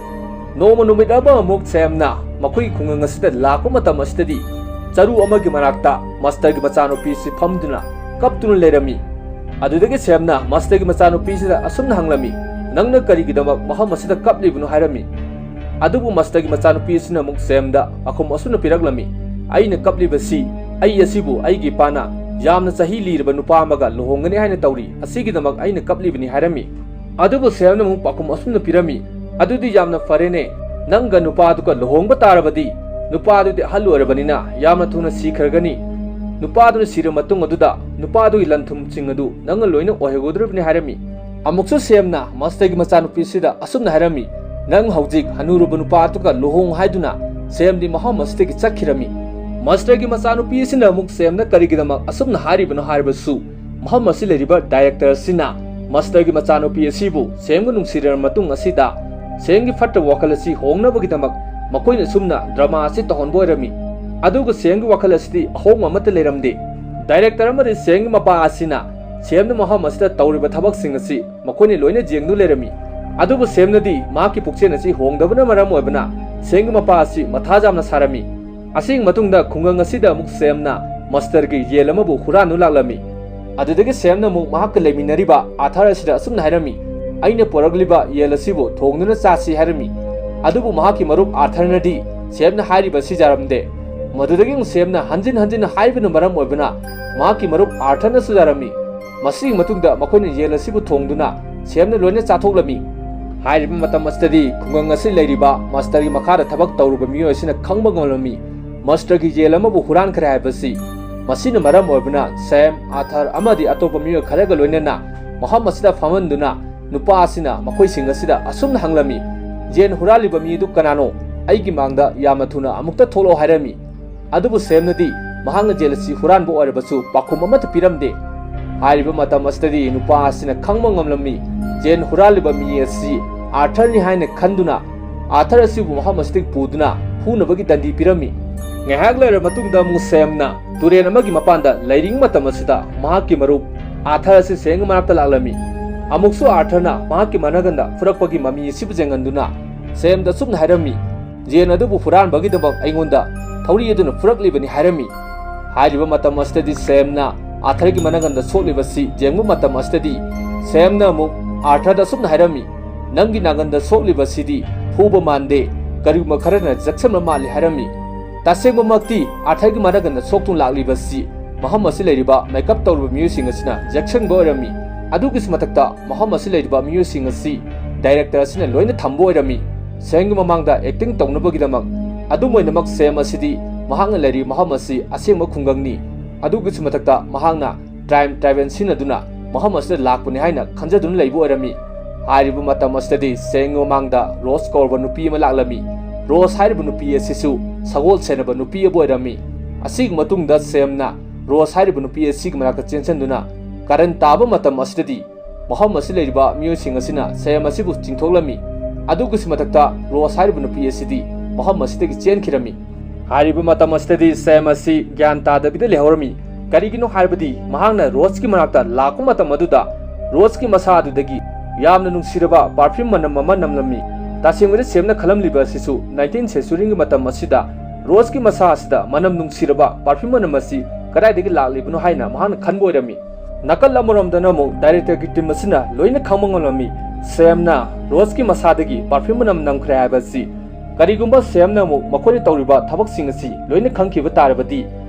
ꯅꯣꯡꯃ ꯅꯨꯃꯤꯠ ꯑꯃ ꯑꯃꯨꯛ ꯁꯦꯝꯅ ꯃꯈꯣꯏꯒꯤ ꯈꯨꯡꯒꯪ ꯑꯁꯤꯗ ꯂꯥꯛꯄ ꯃꯇꯝ ꯑꯁꯤꯗꯗꯤ ꯆꯔꯨ ꯑꯃꯒꯤ ꯃꯅꯥꯛꯇ ꯃꯥꯁꯇꯔꯒꯤ ꯃꯆꯥꯅꯨꯄꯤ ꯑꯁꯤ ꯐꯝꯗꯨꯅ ꯀꯞꯇꯨꯅ ꯂꯩꯔꯝꯃꯤ꯫ ꯑꯗꯨꯗꯒꯤ ꯁꯦꯝꯅ ꯃꯥꯁꯇꯔꯒꯤ ꯃꯆꯥꯅꯨꯄꯤꯁꯤꯗ ꯑꯁꯨꯝꯅ ꯍꯪꯂꯝꯃꯤ, "ꯅꯪꯅ ꯀꯔꯤꯒꯤꯗꯃꯛ ꯃꯐꯝ ꯑꯁꯤꯗ ꯀꯞꯂꯤꯕꯅꯣ?" ꯍꯥꯏꯔꯝꯃꯤ꯫ ꯑꯗꯨꯕꯨ ꯃꯥꯁꯇꯔꯒꯤ ꯃꯆꯥꯅꯨꯄꯤ ꯑꯁꯤꯅ ꯑꯃꯨꯛ ꯁꯦꯝꯗ ꯄꯥꯎꯈꯨꯝ ꯑꯁꯨꯝꯅ ꯄꯤꯔꯛꯂꯝꯃꯤ, "ꯑꯩꯅ ꯀꯞꯂꯤꯕꯁꯤ ꯑꯩ ꯑꯁꯤꯕꯨ ꯑꯩꯒꯤ ꯏꯄꯥꯅ ꯌꯥꯝꯅ ꯆꯍꯤ ꯂꯤꯔꯕ ꯅꯨꯄꯥ ꯑꯃꯒ ꯂꯨꯍꯣꯡꯒꯅꯤ ꯍꯥꯏꯅ ꯇꯧꯔꯤ, ꯑꯁꯤꯒꯤꯗꯃꯛ ꯑꯩꯅ ꯀꯞꯂꯤꯕꯅꯤ" ꯍꯥꯏꯔꯝꯃꯤ꯫ ꯑꯗꯨꯕꯨ ꯁꯦꯝꯅ ꯑꯃꯨꯛ ꯄꯥꯎꯈꯨꯝ ꯑꯁꯨꯝꯅ ꯄꯤꯔꯝꯃꯤ, "ꯑꯗꯨꯗꯤ ꯌꯥꯝꯅ ꯐꯔꯦꯅꯦ, ꯅꯪꯒ ꯅꯨꯄꯥꯗꯨꯒ ꯂꯨꯍꯣꯡꯕ ꯇꯥꯔꯕꯗꯤ ꯅꯨꯄꯥꯗꯨꯗꯤ ꯑꯍꯜ ꯑꯣꯏꯔꯕꯅꯤꯅ ꯌꯥꯝꯅ ꯊꯨꯅ ꯁꯤꯈ꯭ꯔꯒꯅꯤ꯫ ꯅꯨꯄꯥꯗꯨꯅ ꯁꯤꯔꯕ ꯃꯇꯨꯡ ꯑꯗꯨꯗ ꯅꯨꯄꯥꯗꯨꯒꯤ ꯂꯟ ꯊꯨꯝꯁꯤꯡ ꯑꯗꯨ ꯅꯪꯅ ꯂꯣꯏꯅ ꯑꯣꯏꯍꯧꯒꯗꯧꯔꯤꯕꯅꯤ" ꯍꯥꯏꯔꯝꯃꯤ꯫ ꯑꯃꯨꯛꯁꯨ ꯁꯦꯝꯅ ꯃꯥꯁꯇꯔꯒꯤ ꯃꯆꯥꯅꯨꯄꯤꯁꯤꯗ ꯑꯁꯨꯝꯅ ꯍꯥꯏꯔꯝꯃꯤ, "ꯅꯪ ꯍꯧꯖꯤꯛ ꯍꯅꯨꯔꯕ ꯅꯨꯄꯥꯗꯨꯒ ꯂꯨꯍꯣꯡ" ꯍꯥꯏꯗꯨꯅ ꯁꯦꯝꯗꯤ ꯃꯐꯝ ꯑꯁꯤꯗꯒꯤ ꯆꯠꯈꯤꯔꯝꯃꯤ꯫ ꯃꯥꯁꯇꯔꯒꯤ ꯃꯆꯥꯅꯨꯄꯤ ꯑꯁꯤꯅ ꯑꯃꯨꯛ ꯁꯦꯝꯅ ꯀꯔꯤꯒꯤꯗꯃꯛ ꯑꯁꯨꯝꯅ ꯍꯥꯏꯔꯤꯕꯅꯣ ꯍꯥꯏꯔꯕꯁꯨ ꯃꯐꯝ ꯑꯁꯤ ꯂꯩꯔꯤꯕ ꯗꯥꯏꯔꯦꯛꯇꯔ ꯑꯁꯤꯅ ꯃꯥꯁꯇꯔꯒꯤ ꯃꯆꯥꯅꯨꯄꯤ ꯑꯁꯤꯕꯨ ꯁꯦꯝꯒ ꯅꯨꯡꯁꯤꯔꯕ ꯃꯇꯨꯡ ꯑꯁꯤꯗ ꯁꯦꯝꯒꯤ ꯐꯠꯇꯕ ꯋꯥꯈꯜ ꯑꯁꯤ ꯍꯣꯡꯅꯕꯒꯤꯗꯃꯛ ꯃꯈꯣꯏꯅ ꯑꯁꯨꯝꯅ ꯗ꯭ꯔꯃꯥ ꯑꯁꯤ ꯇꯧꯍꯟꯕ ꯑꯣꯏꯔꯝꯃꯤ꯫ ꯑꯗꯨꯒ ꯁꯦꯝꯒꯤ ꯋꯥꯈꯜ ꯑꯁꯤꯗꯤ ꯑꯍꯣꯡꯕ ꯑꯃꯠꯇ ꯂꯩꯔꯝꯗꯦ꯫ ꯗꯥꯏꯔꯦꯛꯇꯔ ꯑꯃꯗꯤ ꯁꯦꯝꯒꯤ ꯃꯄꯥ ꯑꯁꯤꯅ ꯁꯦꯝꯅ ꯃꯐꯝ ꯑꯁꯤꯗ ꯇꯧꯔꯤꯕ ꯊꯕꯛꯁꯤꯡ ꯑꯁꯤ ꯃꯈꯣꯏꯅ ꯂꯣꯏꯅ ꯌꯦꯡꯗꯨꯅ ꯂꯩꯔꯝꯃꯤ꯫ ꯑꯗꯨꯕꯨ ꯁꯦꯝꯅꯗꯤ ꯃꯍꯥꯛꯀꯤ ꯄꯨꯛꯆꯦꯜ ꯑꯁꯤ ꯍꯣꯡꯗꯕꯅ ꯃꯔꯝ ꯑꯣꯏꯕꯅ ꯁꯦꯝꯒꯤ ꯃꯄꯥ ꯑꯁꯤ ꯃꯊꯥ ꯌꯥꯝꯅ ꯁꯥꯔꯝꯃꯤ꯫ ꯑꯁꯤꯒꯤ ꯃꯇꯨꯡꯗ ꯈꯨꯡꯒꯪ ꯑꯁꯤꯗ ꯑꯃꯨꯛ ꯁꯦꯝꯅ ꯃꯥꯁꯇꯔꯒꯤ ꯌꯦꯟ ꯑꯃꯕꯨ ꯍꯨꯔꯥꯟꯗꯨꯅ ꯂꯥꯛꯂꯝꯃꯤ꯫ ꯑꯗꯨꯗꯒꯤ ꯁꯦꯝꯅ ꯑꯃꯨꯛ ꯃꯍꯥꯛꯀ ꯂꯩꯃꯤꯟꯅꯔꯤꯕ ꯑꯥꯔꯊꯔ ꯑꯁꯤꯗ ꯑꯁꯨꯝꯅ ꯍꯥꯏꯔꯝꯃꯤ, "ꯑꯩꯅ ꯄꯨꯔꯛꯂꯤꯕ ꯌꯦꯟ ꯑꯁꯤꯕꯨ ꯊꯣꯡꯗꯨꯅ ꯆꯥꯁꯤ" ꯍꯥꯏꯔꯝꯃꯤ꯫ ꯑꯗꯨꯕꯨ ꯃꯍꯥꯛꯀꯤ ꯃꯔꯨꯞ ꯑꯥꯔꯊꯔꯅꯗꯤ ꯁꯦꯝꯅ ꯍꯥꯏꯔꯤꯕ ꯑꯁꯤ ꯌꯥꯔꯝꯗꯦ꯫ ꯃꯗꯨꯗꯒꯤ ꯑꯃꯨꯛ ꯁꯦꯝꯅ ꯍꯟꯖꯤꯟ ꯍꯟꯖꯤꯟ ꯍꯥꯏꯕꯅ ꯃꯔꯝ ꯑꯣꯏꯕꯅ ꯃꯍꯥꯛꯀꯤ ꯃꯔꯨꯞ ꯑꯥꯔꯊꯔꯅꯁꯨ ꯌꯥꯔꯝꯃꯤ꯫ ꯃꯁꯤꯒꯤ ꯃꯇꯨꯡꯗ ꯃꯈꯣꯏꯅ ꯌꯦꯟ ꯑꯁꯤꯕꯨ ꯊꯣꯡꯗꯨꯅ ꯁꯦꯝꯅ ꯂꯣꯏꯅ ꯆꯥꯊꯣꯛꯂꯝꯃꯤ꯫ ꯍꯥꯏꯔꯤꯕ ꯃꯇꯝ ꯑꯁꯤꯗꯗꯤ ꯈꯨꯡꯒꯪ ꯑꯁꯤ ꯂꯩꯔꯤꯕ ꯃꯥꯁꯇꯔꯒꯤ ꯃꯈꯥꯗ ꯊꯕꯛ ꯇꯧꯔꯨꯕ ꯃꯤꯑꯣꯏ ꯑꯁꯤꯅ ꯈꯪꯕ ꯉꯝꯂꯝꯃꯤ꯫ ꯃꯥꯁꯇꯔꯒꯤ ꯌꯦꯟ ꯑꯃꯕꯨ ꯍꯨꯔꯥꯟꯈ꯭ꯔꯦ ꯍꯥꯏꯕꯁꯤ꯫ ꯃꯁꯤꯅ ꯃꯔꯝ ꯑꯣꯏꯕꯅ ꯁꯦꯝ, ꯑꯥꯔꯊꯔ ꯑꯃꯗꯤ ꯑꯇꯣꯞꯄ ꯃꯤꯑꯣꯏ ꯈꯔꯒ ꯂꯣꯏꯅꯅ ꯃꯐꯝ ꯑꯁꯤꯗ ꯐꯝꯍꯟꯗꯨꯅ ꯅꯨꯄꯥ ꯑꯁꯤꯅ ꯃꯈꯣꯏꯁꯤꯡ ꯑꯁꯤꯗ ꯑꯁꯨꯝꯅ ꯍꯪꯂꯝꯃꯤ, "ꯖꯦꯟ ꯍꯨꯔꯥꯜꯂꯤꯕ ꯃꯤ ꯑꯗꯨ ꯀꯅꯥꯅꯣ? ꯑꯩꯒꯤ ꯃꯥꯡꯗ ꯌꯥꯝꯅ ꯊꯨꯅ ꯑꯃꯨꯛꯇ ꯊꯣꯛꯂꯛꯑꯣ" ꯍꯥꯏꯔꯝꯃꯤ꯫ ꯑꯗꯨꯕꯨ ꯁꯦꯝꯅꯗꯤ ꯃꯍꯥꯛꯅ ꯖꯦꯟ ꯑꯁꯤ ꯍꯨꯔꯥꯟꯕ ꯑꯣꯏꯔꯕꯁꯨ ꯄꯥꯎꯈꯨꯝ ꯑꯃꯠꯇ ꯄꯤꯔꯝꯗꯦ꯫ ꯍꯥꯏꯔꯤꯕ ꯃꯇꯝ ꯑꯁꯤꯗꯗꯤ ꯅꯨꯄꯥ ꯑꯁꯤꯅ ꯈꯪꯕ ꯉꯝꯂꯝꯃꯤ, ꯖꯦꯟ ꯍꯨꯔꯥꯜꯂꯤꯕ ꯃꯤ ꯑꯁꯤ ꯑꯥꯔꯊꯔꯅꯤ ꯍꯥꯏꯅ ꯈꯟꯗꯨꯅ ꯑꯥꯔꯊꯔ ꯑꯁꯤꯕꯨ ꯃꯐꯝ ꯑꯁꯤꯗꯒꯤ ꯄꯨꯗꯨꯅ ꯐꯨꯅꯕꯒꯤ ꯗꯟꯗꯤ ꯄꯤꯔꯝꯃꯤ꯫ ꯉꯥꯏꯍꯥꯛ ꯂꯩꯔꯕ ꯃꯇꯨꯡꯗ ꯑꯃꯨꯛ ꯁꯦꯝꯅ ꯇꯨꯔꯦꯜ ꯑꯃꯒꯤ ꯃꯄꯥꯟꯗ ꯂꯩꯔꯤꯉꯩ ꯃꯇꯝ ꯑꯁꯤꯗ ꯃꯍꯥꯛꯀꯤ ꯃꯔꯨꯞ ꯑꯥꯔꯊꯔ ꯑꯁꯤ ꯁꯦꯝꯒꯤ ꯃꯅꯥꯛꯇ ꯂꯥꯛꯂꯝꯃꯤ꯫ ꯑꯃꯨꯛꯁꯨ ꯑꯥꯔꯊꯔꯅ ꯃꯍꯥꯛꯀꯤ ꯃꯅꯥꯒꯟꯗ ꯐꯨꯔꯛꯄꯒꯤ ꯃꯃꯤ ꯑꯁꯤꯕꯨ ꯌꯦꯡꯍꯟꯗꯨꯅ ꯁꯦꯝꯗ ꯑꯁꯨꯝꯅ ꯍꯥꯏꯔꯝꯃꯤ, "ꯖꯦꯟ ꯑꯗꯨꯕꯨ ꯍꯨꯔꯥꯟꯕꯒꯤꯗꯃꯛ ꯑꯩꯉꯣꯟꯗ ꯊꯧꯔꯤ ꯑꯗꯨꯅ ꯐꯨꯔꯛꯂꯤꯕꯅꯤ" ꯍꯥꯏꯔꯝꯃꯤ꯫ ꯍꯥꯏꯔꯤꯕ ꯃꯇꯝ ꯑꯁꯤꯗꯗꯤ ꯁꯦꯝꯅ ꯑꯥꯔꯊꯔꯒꯤ ꯃꯅꯥꯒꯟꯗ ꯁꯣꯛꯂꯤꯕꯁꯤ ꯌꯦꯡꯕ ꯃꯇꯝ ꯑꯁꯤꯗꯗꯤ ꯁꯦꯝꯅ ꯑꯃꯨꯛ ꯑꯥꯔꯊꯔꯗ ꯑꯁꯨꯝꯅ ꯍꯥꯏꯔꯝꯃꯤ, "ꯅꯪꯒꯤ ꯅꯥꯒꯟꯗ ꯁꯣꯛꯂꯤꯕꯁꯤꯗꯤ ꯐꯨꯕ ꯃꯥꯟꯗꯦ, ꯀꯔꯤꯒꯨꯝꯕ ꯈꯔꯅ ꯆꯦꯛꯁꯤꯟꯕ ꯃꯥꯜꯂꯤ" ꯍꯥꯏꯔꯝꯃꯤ꯫ ꯇꯁꯦꯡꯕꯃꯛꯇꯤ ꯑꯥꯔꯊꯔꯒꯤ ꯃꯅꯥꯒꯟꯗ ꯁꯣꯛꯇꯨꯅ ꯂꯥꯛꯂꯤꯕꯁꯤ ꯃꯐꯝ ꯑꯁꯤ ꯂꯩꯔꯤꯕ ꯃꯦꯀꯞ ꯇꯧꯔꯤꯕ ꯃꯤꯑꯣꯏꯁꯤꯡ ꯑꯁꯤꯅ ꯌꯦꯛꯁꯟꯕ ꯑꯣꯏꯔꯝꯃꯤ꯫ ꯑꯗꯨꯒꯤꯁꯨ ꯃꯊꯛꯇ ꯃꯐꯝ ꯑꯁꯤ ꯂꯩꯔꯤꯕ ꯃꯤꯑꯣꯏꯁꯤꯡ ꯑꯁꯤ ꯗꯥꯏꯔꯦꯛꯇꯔ ꯑꯁꯤꯅ ꯂꯣꯏꯅ ꯊꯝꯕ ꯑꯣꯏꯔꯝꯃꯤ꯫ ꯁꯦꯝꯒꯤ ꯃꯃꯥꯡꯗ ꯑꯦꯛꯇꯤꯡ ꯇꯧꯅꯕꯒꯤꯗꯃꯛ꯫ ꯑꯗꯨꯝ ꯑꯣꯏꯅꯃꯛ ꯁꯦꯝ ꯑꯁꯤꯗꯤ ꯃꯍꯥꯛꯅ ꯂꯩꯔꯤꯕ ꯃꯐꯝ ꯑꯁꯤ ꯑꯁꯦꯡꯕ ꯈꯨꯡꯒꯪꯅꯤ꯫ ꯑꯗꯨꯒꯤꯁꯨ ꯃꯊꯛꯇ ꯃꯍꯥꯛꯅ ꯇꯥꯏꯝ ꯇ꯭ꯔꯥꯏꯕꯦꯜ ꯁꯤꯖꯤꯟꯅꯗꯨꯅ ꯃꯐꯝ ꯑꯁꯤꯗ ꯂꯥꯛꯄꯅꯤ ꯍꯥꯏꯅ ꯈꯟꯖꯗꯨꯅ ꯂꯩꯕ ꯑꯣꯏꯔꯝꯃꯤ꯫ ꯍꯥꯏꯔꯤꯕ ꯃꯇꯝ ꯑꯁꯤꯗꯗꯤ ꯁꯦꯡꯒꯤ ꯃꯃꯥꯡꯗ ꯔꯣꯁ ꯀꯧꯔꯕ ꯅꯨꯄꯤ ꯑꯃ ꯂꯥꯛꯂꯝꯃꯤ꯫ ꯔꯣꯁ ꯍꯥꯏꯔꯤꯕ ꯅꯨꯄꯤ ꯑꯁꯤꯁꯨ ꯁꯒꯣꯜ ꯁꯦꯟꯅꯕ ꯅꯨꯄꯤ ꯑꯃ ꯑꯣꯏꯔꯝꯃꯤ꯫ ꯑꯁꯤꯒꯤ ꯃꯇꯨꯡꯗ ꯁꯦꯝꯅ ꯔꯣꯁ ꯍꯥꯏꯔꯤꯕ ꯅꯨꯄꯤ ꯑꯁꯤꯒꯤ ꯃꯅꯥꯛꯇ ꯆꯦꯟꯁꯤꯟꯗꯨꯅ ꯀꯔꯟ ꯇꯥꯕ ꯃꯇꯝ ꯑꯁꯤꯗꯗꯤ ꯃꯐꯝ ꯑꯁꯤ ꯂꯩꯔꯤꯕ ꯃꯤꯑꯣꯏꯁꯤꯡ ꯑꯁꯤꯅ ꯁꯦꯝ ꯑꯁꯤꯕꯨ ꯆꯤꯡꯊꯣꯛꯂꯝꯃꯤ꯫ ꯑꯗꯨꯒꯤꯁꯨ ꯃꯊꯛꯇ ꯔꯣꯁ ꯍꯥꯏꯔꯤꯕ ꯅꯨꯄꯤ ꯑꯁꯤꯗꯤ ꯃꯐꯝ ꯑꯁꯤꯗꯒꯤ ꯆꯦꯟꯈꯤꯔꯝꯃꯤ꯫ ꯍꯥꯏꯔꯤꯕ ꯃꯇꯝ ꯑꯁꯤꯗꯗꯤ ꯁꯦꯝ ꯑꯁꯤ ꯒ꯭ꯌꯥꯟ ꯇꯥꯗꯕꯤꯗ ꯂꯩꯍꯧꯔꯝꯃꯤ꯫ ꯀꯔꯤꯒꯤꯅꯣ ꯍꯥꯏꯕꯗꯤ ꯃꯍꯥꯛꯅ ꯔꯣꯁꯀꯤ ꯃꯅꯥꯛꯇ ꯂꯥꯛꯄ ꯃꯇꯝ ꯑꯗꯨꯗ ꯔꯣꯁꯀꯤ ꯃꯁꯥ ꯑꯗꯨꯗꯒꯤ ꯌꯥꯝꯅ ꯅꯨꯡꯁꯤꯔꯕ ꯄꯥꯔꯐ꯭ꯌꯨꯝ ꯃꯅꯝ ꯑꯃ ꯅꯝꯂꯝꯃꯤ꯫ ꯇꯁꯦꯡꯕꯗꯤ ꯁꯦꯝꯅ ꯈꯜꯂꯝꯂꯤꯕ ꯑꯁꯤꯁꯨ ꯅꯥꯏꯟꯇꯤꯟ ꯁꯦꯟꯆꯨꯔꯤꯒꯤ ꯃꯇꯝ ꯑꯁꯤꯗ ꯔꯣꯁꯀꯤ ꯃꯁꯥ ꯑꯁꯤꯗ ꯃꯅꯝ ꯅꯨꯡꯁꯤꯔꯕ ꯄꯥꯔꯐ꯭ꯌꯨꯝ ꯃꯅꯝ ꯑꯁꯤ ꯀꯗꯥꯏꯗꯒꯤ ꯂꯥꯛꯂꯤꯕꯅꯣ ꯍꯥꯏꯅ ꯃꯍꯥꯛꯅ ꯈꯟꯕ ꯑꯣꯏꯔꯝꯃꯤ꯫ ꯅꯥꯀꯜ ꯑꯃꯔꯣꯝꯗꯅ ꯑꯃꯨꯛ ꯗꯥꯏꯔꯦꯛꯇꯔꯒꯤ ꯇꯤꯝ ꯑꯁꯤꯅ ꯂꯣꯏꯅ ꯈꯪꯕ ꯉꯝꯂꯝꯃꯤ꯫ ꯁꯦꯝꯅ ꯔꯣꯁꯀꯤ ꯃꯁꯥꯗꯒꯤ ꯄꯥꯔꯐ꯭ꯌꯨꯝ ꯃꯅꯝ ꯅꯝꯈ꯭ꯔꯦ ꯍꯥꯏꯕ ꯑꯁꯤ꯫ ꯀꯔꯤꯒꯨꯝꯕ ꯁꯦꯝꯅ ꯑꯃꯨꯛ ꯃꯈꯣꯏꯅ ꯇꯧꯔꯤꯕ ꯊꯕꯛꯁꯤꯡ ꯑꯁꯤ ꯂꯣꯏꯅ ꯈꯪꯈꯤꯕ ꯇꯥꯔꯕꯗꯤ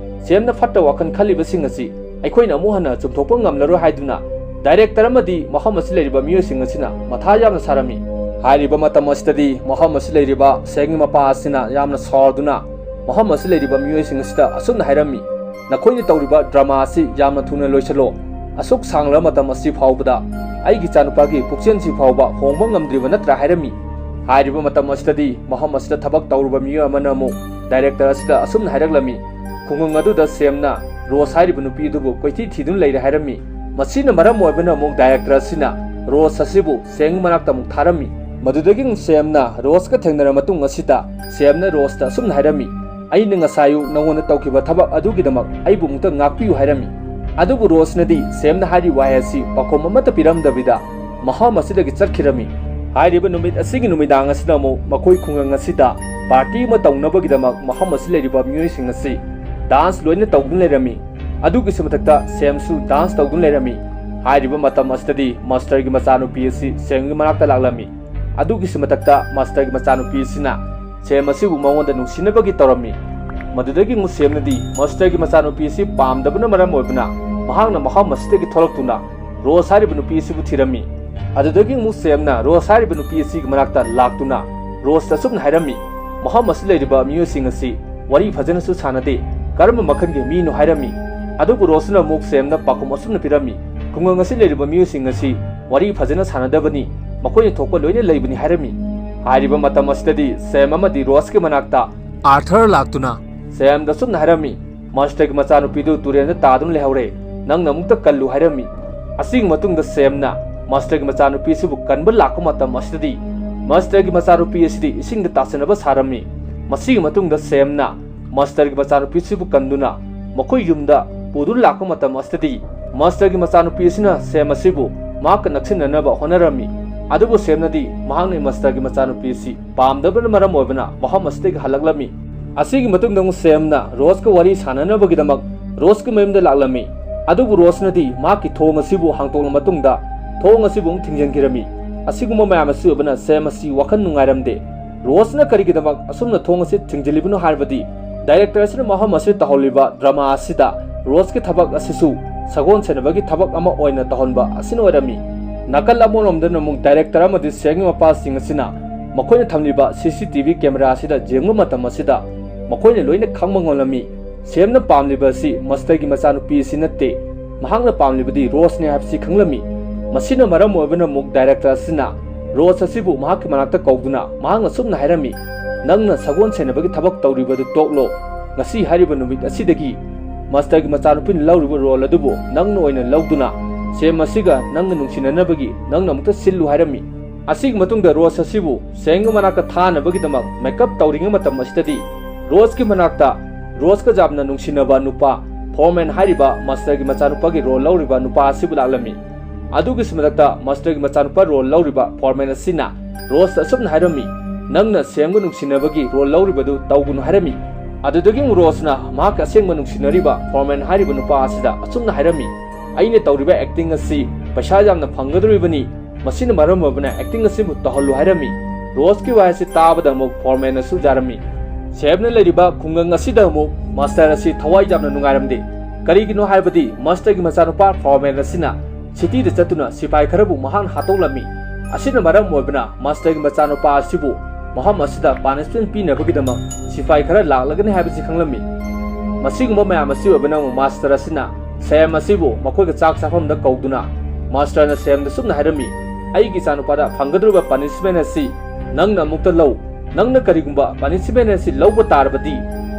ꯁꯦꯝꯅ ꯐꯠꯇ ꯋꯥꯈꯜ ꯈꯜꯂꯤꯕꯁꯤꯡ ꯑꯁꯤ ꯑꯩꯈꯣꯏꯅ ꯑꯃꯨꯛ ꯍꯟꯅ ꯆꯨꯝꯊꯣꯛꯄ ꯉꯝꯂꯔꯣꯏ ꯍꯥꯏꯗꯨꯅ ꯗꯥꯏꯔꯦꯛꯇꯔ ꯑꯃꯗꯤ ꯃꯐꯝ ꯑꯁꯤ ꯂꯩꯔꯤꯕ ꯃꯤꯑꯣꯏꯁꯤꯡ ꯑꯁꯤꯅ ꯃꯊꯥ ꯌꯥꯝꯅ ꯁꯥꯔꯝꯃꯤ꯫ ꯍꯥꯏꯔꯤꯕ ꯃꯇꯝ ꯑꯁꯤꯗꯗꯤ ꯃꯐꯝ ꯑꯁꯤ ꯂꯩꯔꯤꯕ ꯁꯦꯝꯒꯤ ꯃꯄꯥ ꯑꯁꯤꯅ ꯌꯥꯝꯅ ꯁꯥꯎꯔꯗꯨꯅ ꯃꯐꯝ ꯑꯁꯤ ꯂꯩꯔꯤꯕ ꯃꯤꯑꯣꯏꯁꯤꯡ ꯑꯁꯤꯗ ꯑꯁꯨꯝꯅ ꯍꯥꯏꯔꯝꯃꯤ, "ꯅꯈꯣꯏꯅ ꯇꯧꯔꯤꯕ ꯗ꯭ꯔꯃꯥ ꯑꯁꯤ ꯌꯥꯝꯅ ꯊꯨꯅ ꯂꯣꯏꯁꯤꯜꯂꯣ꯫ ꯑꯁꯨꯛ ꯁꯥꯡꯂꯕ ꯃꯇꯝ ꯑꯁꯤ ꯐꯥꯎꯕꯗ ꯑꯩꯒꯤ ꯏꯆꯥꯅꯨꯄꯥꯒꯤ ꯄꯨꯛꯆꯦꯜꯁꯤ ꯐꯥꯎꯕ ꯍꯣꯡꯕ ꯉꯝꯗ꯭ꯔꯤꯕ ꯅꯠꯇ꯭ꯔꯥ ꯍꯥꯏꯔꯝꯃꯤ꯫ ꯍꯥꯏꯔꯤꯕ ꯃꯇꯝ ꯑꯁꯤꯗꯗꯤ ꯃꯐꯝ ꯑꯁꯤꯗ ꯊꯕꯛ ꯇꯧꯔꯨꯕ ꯃꯤꯑꯣꯏ ꯑꯃꯅ ꯑꯃꯨꯛ ꯗꯥꯏꯔꯦꯛꯇꯔ ꯑꯁꯤꯗ ꯑꯁꯨꯝꯅ ꯍꯥꯏꯔꯛꯂꯝꯃꯤ, ꯈꯨꯡꯒꯪ ꯑꯗꯨꯗ ꯁꯦꯝꯅ ꯔꯣꯁ ꯍꯥꯏꯔꯤꯕ ꯅꯨꯄꯤ ꯑꯗꯨꯕꯨ ꯀꯣꯏꯊꯤ ꯊꯤꯗꯨꯅ ꯂꯩꯔꯦ ꯍꯥꯏꯔꯝꯃꯤ꯫ ꯃꯁꯤꯅ ꯃꯔꯝ ꯑꯣꯏꯕꯅ ꯑꯃꯨꯛ ꯗꯥꯏꯔꯦꯛꯇꯔ ꯑꯁꯤꯅ ꯔꯣꯁ ꯑꯁꯤꯕꯨ ꯁꯦꯝꯒꯤ ꯃꯅꯥꯛꯇ ꯑꯃꯨꯛ ꯊꯥꯔꯝꯃꯤ꯫ ꯃꯗꯨꯗꯒꯤ ꯑꯃꯨꯛ ꯁꯦꯝꯅ ꯔꯣꯁꯀ ꯊꯦꯡꯅꯔ ꯃꯇꯨꯡ ꯑꯁꯤꯗ ꯁꯦꯝꯅ ꯔꯣꯁꯇ ꯑꯁꯨꯝꯅ ꯍꯥꯏꯔꯝꯃꯤ, "ꯑꯩꯅ ꯉꯁꯥꯏ ꯑꯌꯨꯛ ꯅꯉꯣꯟꯗ ꯇꯧꯈꯤꯕ ꯊꯕꯛ ꯑꯗꯨꯒꯤꯗꯃꯛ ꯑꯩꯕꯨ ꯑꯃꯨꯛꯇ ꯉꯥꯛꯄꯤꯌꯨ" ꯍꯥꯏꯔꯝꯃꯤ꯫ ꯑꯗꯨꯕꯨ ꯔꯣꯁꯅꯗꯤ ꯁꯦꯝꯅ ꯍꯥꯏꯔꯤꯕ ꯋꯥꯍꯩ ꯑꯁꯤ ꯄꯥꯎꯈꯨꯝ ꯑꯃꯠꯇ ꯄꯤꯔꯝꯗꯕꯤꯗ ꯃꯐꯝ ꯑꯁꯤꯗꯒꯤ ꯆꯠꯈꯤꯔꯝꯃꯤ꯫ ꯍꯥꯏꯔꯤꯕ ꯅꯨꯃꯤꯠ ꯑꯁꯤꯒꯤ ꯅꯨꯃꯤꯗꯥꯡ ꯑꯁꯤꯗ ꯑꯃꯨꯛ ꯃꯈꯣꯏ ꯈꯨꯡꯒꯪ ꯑꯁꯤꯗ ꯄꯥꯔꯇꯤ ꯑꯃ ꯇꯧꯅꯕꯒꯤꯗꯃꯛ ꯃꯐꯝ ꯑꯁꯤ ꯂꯩꯔꯤꯕ ꯃꯤꯑꯣꯏꯁꯤꯡ ꯑꯁꯤ ꯗꯥꯟꯁ ꯂꯣꯏꯅ ꯇꯧꯗꯨꯅ ꯂꯩꯔꯝꯃꯤ꯫ ꯑꯗꯨꯒꯤꯁꯨ ꯃꯊꯛꯇ ꯁꯦꯝꯁꯨ ꯗꯥꯟꯁ ꯇꯧꯗꯨꯅ ꯂꯩꯔꯝꯃꯤ꯫ ꯍꯥꯏꯔꯤꯕ ꯃꯇꯝ ꯑꯁꯤꯗꯗꯤ ꯃꯥꯁꯇꯔꯒꯤ ꯃꯆꯥꯅꯨꯄꯤ ꯑꯁꯤ ꯁꯦꯝꯒꯤ ꯃꯅꯥꯛꯇ ꯂꯥꯛꯂꯝꯃꯤ꯫ ꯑꯗꯨꯒꯤꯁꯨ ꯃꯊꯛꯇ ꯃꯥꯁꯇꯔꯒꯤ ꯃꯆꯥꯅꯨꯄꯤ ꯑꯁꯤꯅ ꯁꯦꯝ ꯑꯁꯤꯕꯨ ꯃꯉꯣꯟꯗ ꯅꯨꯡꯁꯤꯅꯕꯒꯤ ꯇꯧꯔꯝꯃꯤ꯫ ꯃꯗꯨꯗꯒꯤ ꯑꯃꯨꯛ ꯁꯦꯝꯅꯗꯤ ꯃꯥꯁꯇꯔꯒꯤ ꯃꯆꯥꯅꯨꯄꯤ ꯑꯁꯤ ꯄꯥꯝꯗꯕꯅ ꯃꯔꯝ ꯑꯣꯏꯕꯅ ꯃꯍꯥꯛꯅ ꯃꯐꯝ ꯑꯁꯤꯗꯒꯤ ꯊꯣꯛꯂꯛꯇꯨꯅ ꯔꯣꯁ ꯍꯥꯏꯔꯤꯕ ꯅꯨꯄꯤ ꯑꯁꯤꯕꯨ ꯊꯤꯔꯝꯃꯤ꯫ ꯑꯗꯨꯗꯒꯤ ꯑꯃꯨꯛ ꯁꯦꯝꯅ ꯔꯣꯁ ꯍꯥꯏꯔꯤꯕ ꯅꯨꯄꯤ ꯑꯁꯤꯒꯤ ꯃꯅꯥꯛꯇ ꯂꯥꯛꯇꯨꯅ ꯔꯣꯁꯇ ꯑꯁꯨꯝꯅ ꯍꯥꯏꯔꯝꯃꯤ, "ꯃꯐꯝ ꯑꯁꯤꯗ ꯂꯩꯔꯤꯕ ꯃꯤꯑꯣꯏꯁꯤꯡ ꯑꯁꯤ ꯋꯥꯔꯤ ꯐꯖꯅꯁꯨ ꯁꯥꯟꯅꯗꯦ, ꯀꯔꯝꯕ ꯃꯈꯜꯒꯤ ꯃꯤꯅꯣ?" ꯍꯥꯏꯔꯝꯃꯤ꯫ ꯑꯗꯨꯕꯨ ꯔꯣꯁꯅ ꯑꯃꯨꯛ ꯁꯦꯝꯅ ꯄꯥꯎꯈꯨꯝ ꯑꯁꯨꯝꯅ ꯄꯤꯔꯝꯃꯤ, "ꯈꯨꯡꯒꯪ ꯑꯁꯤ ꯂꯩꯔꯤꯕ ꯃꯤꯑꯣꯏꯁꯤꯡ ꯑꯁꯤ ꯋꯥꯔꯤ ꯐꯖꯅ ꯁꯥꯟꯅꯗꯕꯅꯤ, ꯃꯈꯣꯏꯅ ꯊꯣꯛꯄ ꯂꯣꯏꯅ ꯂꯩꯕꯅꯤ" ꯍꯥꯏꯔꯝꯃꯤ꯫ ꯍꯥꯏꯔꯤꯕ ꯃꯇꯝ ꯑꯁꯤꯗꯗꯤ ꯁꯦꯝ ꯑꯃꯗꯤ ꯔꯣꯁꯀꯤ ꯃꯅꯥꯛꯇ ꯑꯥꯔꯊꯔ ꯂꯥꯛꯇꯨꯅ ꯁꯦꯝꯗ ꯑꯁꯨꯝꯅ ꯍꯥꯏꯔꯝꯃꯤ, "ꯃꯥꯁꯇꯔꯒꯤ ꯃꯆꯥꯅꯨꯄꯤꯗꯨ ꯇꯨꯔꯦꯜꯗ ꯇꯥꯗꯨꯅ ꯂꯩꯍꯧꯔꯦ, ꯅꯪꯅ ꯑꯃꯨꯛꯇ ꯀꯜꯂꯨ" ꯍꯥꯏꯔꯝꯃꯤ꯫ ꯑꯁꯤꯒꯤ ꯃꯇꯨꯡꯗ ꯁꯦꯝꯅ ꯃꯥꯁꯇꯔꯒꯤ ꯃꯆꯥꯅꯨꯄꯤ ꯑꯁꯤꯕꯨ ꯀꯟꯕ ꯂꯥꯛꯄ ꯃꯇꯝ ꯑꯁꯤꯗꯗꯤ ꯃꯥꯁꯇꯔꯒꯤ ꯃꯆꯥꯅꯨꯄꯤ ꯑꯁꯤꯗꯤ ꯏꯁꯤꯡꯗ ꯇꯥꯁꯤꯟꯅꯕ ꯁꯥꯔꯝꯃꯤ꯫ ꯃꯁꯤꯒꯤ ꯃꯇꯨꯡꯗ ꯁꯦꯝꯅ ꯃꯥꯁꯇꯔꯒꯤ ꯃꯆꯥꯅꯨꯄꯤ ꯑꯁꯤꯕꯨ ꯀꯟꯗꯨꯅ ꯃꯈꯣꯏ ꯌꯨꯝꯗ ꯄꯨꯗꯨꯅ ꯂꯥꯛꯄ ꯃꯇꯝ ꯑꯁꯤꯗꯗꯤ ꯃꯥꯁꯇꯔꯒꯤ ꯃꯆꯥꯅꯨꯄꯤ ꯑꯁꯤꯅ ꯁꯦꯝ ꯑꯁꯤꯕꯨ ꯃꯍꯥꯛꯀ ꯅꯛꯁꯤꯟꯅꯅꯕ ꯍꯣꯠꯅꯔꯝꯃꯤ꯫ ꯑꯗꯨꯕꯨ ꯁꯦꯝꯅꯗꯤ ꯃꯍꯥꯛꯅ ꯃꯥꯁꯇꯔꯒꯤ ꯃꯆꯥꯅꯨꯄꯤ ꯑꯁꯤ ꯄꯥꯝꯗꯕꯅ ꯃꯔꯝ ꯑꯣꯏꯕꯅ ꯃꯐꯝ ꯑꯁꯤꯗꯒꯤ ꯍꯜꯂꯛꯂꯝꯃꯤ꯫ ꯑꯁꯤꯒꯤ ꯃꯇꯨꯡꯗ ꯑꯃꯨꯛ ꯁꯦꯝꯅ ꯔꯣꯁꯀ ꯋꯥꯔꯤ ꯁꯥꯟꯅꯅꯕꯒꯤꯗꯃꯛ ꯔꯣꯁꯀꯤ ꯃꯌꯨꯝꯗ ꯂꯥꯛꯂꯝꯃꯤ꯫ ꯑꯗꯨꯕꯨ ꯔꯣꯁꯅꯗꯤ ꯃꯍꯥꯛꯀꯤ ꯊꯣꯡ ꯑꯁꯤꯕꯨ ꯍꯥꯡꯇꯣꯛꯂ ꯃꯇꯨꯡꯗ ꯊꯣꯡ ꯑꯁꯤꯕꯨ ꯑꯃꯨꯛ ꯊꯤꯡꯖꯤꯟꯈꯤꯔꯝꯃꯤ꯫ ꯑꯁꯤꯒꯨꯝꯕ ꯃꯌꯥꯝ ꯑꯁꯤ ꯑꯣꯏꯕꯅ ꯁꯦꯝ ꯑꯁꯤ ꯋꯥꯈꯜ ꯅꯨꯡꯉꯥꯏꯔꯝꯗꯦ꯫ ꯔꯣꯁꯅ ꯀꯔꯤꯒꯤꯗꯃꯛ ꯑꯁꯨꯝꯅ ꯊꯣꯡ ꯑꯁꯤ ꯊꯤꯡꯖꯤꯜꯂꯤꯕꯅꯣ ꯍꯥꯏꯔꯕꯗꯤ ꯗꯥꯏꯔꯦꯛꯇꯔ ꯑꯁꯤꯅ ꯃꯐꯝ ꯑꯁꯤꯗ ꯇꯧꯍꯜꯂꯤꯕ ꯗ꯭ꯔꯃꯥ ꯑꯁꯤꯗ ꯔꯣꯁꯀꯤ ꯊꯕꯛ ꯑꯁꯤꯁꯨ ꯁꯒꯣꯜ ꯁꯦꯟꯅꯕꯒꯤ ꯊꯕꯛ ꯑꯃ ꯑꯣꯏꯅ ꯇꯧꯍꯟꯕ ꯑꯁꯤꯅ ꯑꯣꯏꯔꯝꯃꯤ꯫ ꯅꯥꯀꯜ ꯑꯃꯔꯣꯝꯗꯅ ꯑꯃꯨꯛ ꯗꯥꯏꯔꯦꯛꯇꯔ ꯑꯃꯗꯤ ꯁꯦꯝꯒꯤ ꯃꯄꯥꯁꯤꯡ ꯑꯁꯤꯅ ꯃꯈꯣꯏꯅ ꯊꯝꯂꯤꯕ ꯁꯤ ꯁꯤ ꯇꯤ ꯚꯤ ꯀꯦꯃꯦꯔꯥ ꯑꯁꯤꯗ ꯌꯦꯡꯕ ꯃꯇꯝ ꯑꯁꯤꯗ ꯃꯈꯣꯏꯅ ꯂꯣꯏꯅ ꯈꯪꯕ ꯉꯝꯂꯝꯃꯤ꯫ ꯁꯦꯝꯅ ꯄꯥꯝꯂꯤꯕ ꯑꯁꯤ ꯃꯥꯁꯇꯔꯒꯤ ꯃꯆꯥꯅꯨꯄꯤ ꯑꯁꯤ ꯅꯠꯇꯦ, ꯃꯍꯥꯛꯅ ꯄꯥꯝꯂꯤꯕꯗꯤ ꯔꯣꯁꯅꯤ ꯍꯥꯏꯕꯁꯤ ꯈꯪꯂꯝꯃꯤ꯫ ꯃꯁꯤꯅ ꯃꯔꯝ ꯑꯣꯏꯕꯅ ꯑꯃꯨꯛ ꯗꯥꯏꯔꯦꯛꯇꯔ ꯑꯁꯤꯅ ꯔꯣꯁ ꯑꯁꯤꯕꯨ ꯃꯍꯥꯛꯀꯤ ꯃꯅꯥꯛꯇ ꯀꯧꯗꯨꯅ ꯃꯍꯥꯛꯅ ꯑꯁꯨꯝꯅ ꯍꯥꯏꯔꯝꯃꯤ, "ꯅꯪꯅ ꯁꯒꯣꯜ ꯁꯦꯟꯅꯕꯒꯤ ꯊꯕꯛ ꯇꯧꯔꯤꯕꯗꯨ ꯇꯣꯛꯂꯣ꯫ ꯉꯁꯤ ꯍꯥꯏꯔꯤꯕ ꯅꯨꯃꯤꯠ ꯑꯁꯤꯗꯒꯤ ꯃꯥꯁꯇꯔꯒꯤ ꯃꯆꯥꯅꯨꯄꯤꯅ ꯂꯧꯔꯤꯕ ꯔꯣꯜ ꯑꯗꯨꯕꯨ ꯅꯪꯅ ꯑꯣꯏꯅ ꯂꯧꯗꯨꯅ ꯁꯦꯝ ꯑꯁꯤꯒ ꯅꯪꯒ ꯅꯨꯡꯁꯤꯅꯅꯕꯒꯤ ꯅꯪꯅ ꯑꯃꯨꯛꯇ ꯁꯤꯜꯂꯨ" ꯍꯥꯏꯔꯝꯃꯤ꯫ ꯑꯁꯤꯒꯤ ꯃꯇꯨꯡꯗ ꯔꯣꯁ ꯑꯁꯤꯕꯨ ꯁꯦꯝꯒꯤ ꯃꯅꯥꯛꯇ ꯊꯥꯅꯕꯒꯤꯗꯃꯛ ꯃꯦꯀꯞ ꯇꯧꯔꯤꯉꯩ ꯃꯇꯝ ꯑꯁꯤꯗꯗꯤ ꯔꯣꯁꯀꯤ ꯃꯅꯥꯛꯇ ꯔꯣꯁꯀ ꯌꯥꯝꯅ ꯅꯨꯡꯁꯤꯅꯕ ꯅꯨꯄꯥ ꯐꯣꯔꯃꯦꯟ ꯍꯥꯏꯔꯤꯕ ꯃꯥꯁꯇꯔꯒꯤ ꯃꯆꯥꯅꯨꯄꯥꯒꯤ ꯔꯣꯜ ꯂꯧꯔꯤꯕ ꯅꯨꯄꯥ ꯑꯁꯤꯕꯨ ꯂꯥꯛꯂꯝꯃꯤ꯫ ꯑꯗꯨꯒꯤꯁꯨ ꯃꯊꯛꯇ ꯃꯥꯁꯇꯔꯒꯤ ꯃꯆꯥꯅꯨꯄꯥ ꯔꯣꯜ ꯂꯧꯔꯤꯕ ꯐꯣꯔꯃꯦꯟ ꯑꯁꯤꯅ ꯔꯣꯁꯇ ꯑꯁꯨꯝꯅ ꯍꯥꯏꯔꯝꯃꯤ, "ꯅꯪꯅ ꯁꯦꯝꯒ ꯅꯨꯡꯁꯤꯅꯕꯒꯤ ꯔꯣꯜ ꯂꯧꯔꯤꯕꯗꯨ ꯇꯧꯒꯅꯨ" ꯍꯥꯏꯔꯝꯃꯤ꯫ ꯑꯗꯨꯗꯒꯤ ꯑꯃꯨꯛ ꯔꯣꯁꯅ ꯃꯍꯥꯛꯀ ꯑꯁꯦꯡꯕ ꯅꯨꯡꯁꯤꯅꯔꯤꯕ ꯐꯣꯔꯃꯦꯟ ꯍꯥꯏꯔꯤꯕ ꯅꯨꯄꯥ ꯑꯁꯤꯗ ꯑꯁꯨꯝꯅ ꯍꯥꯏꯔꯝꯃꯤ, "ꯑꯩꯅ ꯇꯧꯔꯤꯕ ꯑꯦꯛꯇꯤꯡ ꯑꯁꯤ ꯄꯩꯁꯥ ꯌꯥꯝꯅ ꯐꯪꯒꯗꯧꯔꯤꯕꯅꯤ, ꯃꯁꯤꯅ ꯃꯔꯝ ꯑꯣꯏꯕꯅ ꯑꯦꯛꯇꯤꯡ ꯑꯁꯤꯕꯨ ꯇꯧꯍꯜꯂꯨ" ꯍꯥꯏꯔꯝꯃꯤ꯫ ꯔꯣꯁꯀꯤ ꯋꯥꯍꯩ ꯑꯁꯤ ꯇꯥꯕꯗ ꯑꯃꯨꯛ ꯐꯣꯔꯃꯦꯟꯅꯁꯨ ꯌꯥꯔꯝꯃꯤ꯫ ꯁꯦꯝꯅ ꯂꯩꯔꯤꯕ ꯈꯨꯡꯒꯪ ꯑꯁꯤꯗ ꯑꯃꯨꯛ ꯃꯥꯁꯇꯔ ꯑꯁꯤ ꯊꯋꯥꯏ ꯌꯥꯝꯅ ꯅꯨꯡꯉꯥꯏꯔꯝꯗꯦ꯫ ꯀꯔꯤꯒꯤꯅꯣ ꯍꯥꯏꯕꯗꯤ ꯃꯥꯁꯇꯔꯒꯤ ꯃꯆꯥꯅꯨꯄꯥ ꯐꯣꯔꯃꯦꯟ ꯑꯁꯤꯅ ꯁꯤꯇꯤꯗ ꯆꯠꯇꯨꯅ ꯁꯤꯐꯥꯏ ꯈꯔꯕꯨ ꯃꯍꯥꯛꯅ ꯍꯥꯠꯇꯣꯛꯂꯝꯃꯤ꯫ ꯑꯁꯤꯅ ꯃꯔꯝ ꯑꯣꯏꯕꯅ ꯃꯥꯁꯇꯔꯒꯤ ꯃꯆꯥꯅꯨꯄꯥ ꯑꯁꯤꯕꯨ ꯃꯐꯝ ꯑꯁꯤꯗ ꯄꯥꯅꯤꯁꯃꯦꯟ ꯄꯤꯅꯕꯒꯤꯗꯃꯛ ꯁꯤꯐꯥꯏ ꯈꯔ ꯂꯥꯛꯂꯒꯅꯤ ꯍꯥꯏꯕꯁꯤ ꯈꯪꯂꯝꯃꯤ꯫ ꯃꯁꯤꯒꯨꯝꯕ ꯃꯌꯥꯝ ꯑꯁꯤ ꯑꯣꯏꯕꯅ ꯑꯃꯨꯛ ꯃꯥꯁꯇꯔ ꯑꯁꯤꯅ ꯁꯦꯝ ꯑꯁꯤꯕꯨ ꯃꯈꯣꯏꯒ ꯆꯥꯛ ꯆꯥꯐꯝꯗ ꯀꯧꯗꯨꯅ ꯃꯥꯁꯇꯔꯅ ꯁꯦꯝꯗ ꯆꯨꯝꯅ ꯍꯥꯏꯔꯝꯃꯤ, "ꯑꯩꯒꯤ ꯏꯆꯥꯅꯨꯄꯥꯗ ꯐꯪꯒꯗꯧꯔꯤꯕ ꯄꯥꯅꯤꯁꯃꯦꯟ ꯑꯁꯤ ꯅꯪꯅ ꯑꯃꯨꯛꯇ ꯂꯧ꯫ ꯅꯪꯅ ꯀꯔꯤꯒꯨꯝꯕ ꯄꯥꯅꯤꯁꯃꯦꯟ ꯑꯁꯤ ꯂꯧꯕ ꯇꯥꯔꯕꯗꯤ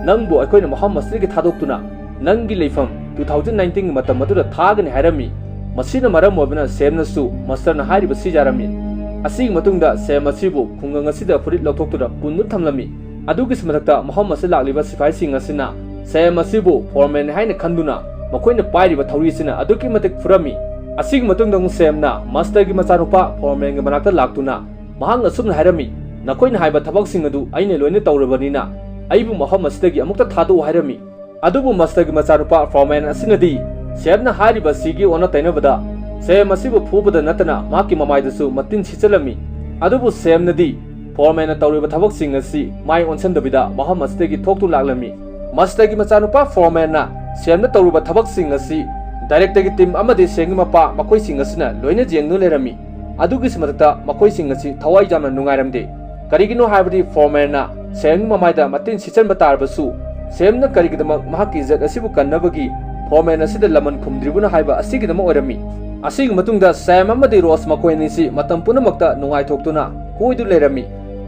ꯅꯪꯕꯨ ꯑꯩꯈꯣꯏꯅ ꯃꯐꯝ ꯑꯁꯤꯗꯒꯤ ꯊꯥꯗꯣꯛꯇꯨꯅ ꯅꯪꯒꯤ ꯂꯩꯐꯝ ꯇꯨ ꯊꯥꯎꯖꯟ ꯅꯥꯏꯟꯇꯤꯟꯒꯤ ꯃꯇꯝ ꯑꯗꯨꯗ ꯊꯥꯒꯅꯤ" ꯍꯥꯏꯔꯝꯃꯤ꯫ ꯃꯁꯤꯅ ꯃꯔꯝ ꯑꯣꯏꯕꯅ ꯁꯦꯝꯅꯁꯨ ꯃꯥꯁꯇꯔꯅ ꯍꯥꯏꯔꯤꯕꯁꯤ ꯌꯥꯔꯝꯃꯤ꯫ ꯑꯁꯤꯒꯤ ꯃꯇꯨꯡꯗ ꯁꯦꯝ ꯑꯁꯤꯕꯨ ꯈꯨꯡꯒꯪ ꯑꯁꯤꯗ ꯐꯨꯔꯤꯠ ꯂꯧꯊꯣꯛꯇꯨꯅ ꯄꯨꯟꯗꯨꯅ ꯊꯝꯂꯝꯃꯤ꯫ ꯑꯗꯨꯒꯤꯁꯨ ꯃꯊꯛꯇ ꯃꯐꯝ ꯑꯁꯤꯗ ꯂꯥꯛꯂꯤꯕ ꯁꯤꯐꯥꯏꯁꯤꯡ ꯑꯁꯤꯅ ꯁꯦꯝ ꯑꯁꯤꯕꯨ ꯐꯣꯔꯃꯦꯟ ꯍꯥꯏꯅ ꯈꯟꯗꯨꯅ ꯃꯈꯣꯏꯅ ꯄꯥꯏꯔꯤꯕ ꯊꯧꯔꯤ ꯑꯁꯤꯅ ꯑꯗꯨꯛꯀꯤ ꯃꯇꯤꯛ ꯐꯨꯔꯝꯃꯤ꯫ ꯑꯁꯤꯒꯤ ꯃꯇꯨꯡꯗ ꯑꯃꯨꯛ ꯁꯦꯝꯅ ꯃꯥꯁꯇꯔꯒꯤ ꯃꯆꯥꯅꯨꯄꯥ ꯐꯣꯔꯃꯦꯟꯒꯤ ꯃꯅꯥꯛꯇ ꯂꯥꯛꯇꯨꯅ ꯃꯍꯥꯛꯅ ꯑꯁꯨꯝꯅ ꯍꯥꯏꯔꯝꯃꯤ, "ꯅꯈꯣꯏꯅ ꯍꯥꯏꯕ ꯊꯕꯛꯁꯤꯡ ꯑꯗꯨ ꯑꯩꯅ ꯂꯣꯏꯅ ꯇꯧꯔꯕꯅꯤꯅ ꯑꯩꯕꯨ ꯃꯐꯝ ꯑꯁꯤꯗꯒꯤ ꯑꯃꯨꯛꯇ ꯊꯥꯗꯣꯛꯎ" ꯍꯥꯏꯔꯝꯃꯤ꯫ ꯑꯗꯨꯕꯨ ꯃꯥꯁꯇꯔꯒꯤ ꯃꯆꯥꯅꯨꯄꯥ ꯐꯣꯔꯃꯦꯟ ꯑꯁꯤꯅꯗꯤ ꯁꯦꯝꯅ ꯍꯥꯏꯔꯤꯕ ꯑꯁꯤꯒꯤ ꯑꯣꯟꯅ ꯇꯩꯅꯕꯗ ꯁꯦꯝ ꯑꯁꯤꯕꯨ ꯐꯨꯕꯗ ꯅꯠꯇꯅ ꯃꯍꯥꯛꯀꯤ ꯃꯃꯥꯏꯗꯁꯨ ꯃꯇꯤꯟ ꯁꯤꯠꯆꯜꯂꯝꯃꯤ꯫ ꯑꯗꯨꯕꯨ ꯁꯦꯝꯅꯗꯤ ꯐꯣꯔꯃꯦꯟꯅ ꯇꯧꯔꯤꯕ ꯊꯕꯛꯁꯤꯡ ꯑꯁꯤ ꯃꯥꯏ ꯑꯣꯟꯁꯤꯟꯗꯕꯤꯗ ꯃꯐꯝ ꯑꯁꯤꯗꯒꯤ ꯊꯣꯛꯇꯨ ꯂꯥꯛꯂꯝꯃꯤ꯫ ꯃꯥꯁꯇꯔꯒꯤ ꯃꯆꯥꯅꯨꯄꯥ ꯐꯣꯔꯃꯦꯟꯅ ꯁꯦꯝꯅ ꯇꯧꯔꯤꯕ ꯊꯕꯛꯁꯤꯡ ꯑꯁꯤ ꯗꯥꯏꯔꯦꯛꯇꯔꯒꯤ ꯇꯤꯝ ꯑꯃꯗꯤ ꯁꯦꯝꯒꯤ ꯃꯄꯥ ꯃꯈꯣꯏꯁꯤꯡ ꯑꯁꯤꯅ ꯂꯣꯏꯅ ꯌꯦꯡꯗꯨꯅ ꯂꯩꯔꯝꯃꯤ꯫ ꯑꯗꯨꯒꯤꯁꯨ ꯃꯊꯛꯇ ꯃꯈꯣꯏꯁꯤꯡ ꯑꯁꯤ ꯊꯋꯥꯏ ꯌꯥꯝꯅ ꯅꯨꯡꯉꯥꯏꯔꯝꯗꯦ꯫ ꯀꯔꯤꯒꯤꯅꯣ ꯍꯥꯏꯕꯗꯤ ꯐꯣꯔꯃꯦꯟꯅ ꯁꯦꯝꯒꯤ ꯃꯃꯥꯏꯗ ꯃꯇꯤꯟ ꯁꯤꯠꯆꯟꯕ ꯇꯥꯔꯕꯁꯨ ꯁꯦꯝꯅ ꯀꯔꯤꯒꯤꯗꯃꯛ ꯃꯍꯥꯛꯀꯤ ꯏꯖꯠ ꯑꯁꯤꯕꯨ ꯀꯟꯅꯕꯒꯤ ꯐꯣꯔꯃꯦꯟ ꯑꯁꯤꯗ ꯂꯃꯟ ꯈꯨꯝꯗ꯭ꯔꯤꯕꯅ ꯍꯥꯏꯕ ꯑꯁꯤꯒꯤꯗꯃꯛ ꯑꯣꯏꯔꯝꯃꯤ꯫ ꯑꯁꯤꯒꯤ ꯃꯇꯨꯡꯗ ꯁꯦꯝ ꯑꯃꯗꯤ ꯔꯣꯁ ꯃꯈꯣꯏ ꯑꯅꯤꯁꯤ ꯃꯇꯝ ꯄꯨꯝꯅꯃꯛꯇ ꯅꯨꯡꯉꯥꯏꯊꯣꯛꯇꯨꯅ ꯀꯣꯏꯗꯨꯅ ꯂꯩꯔꯝꯃꯤ꯫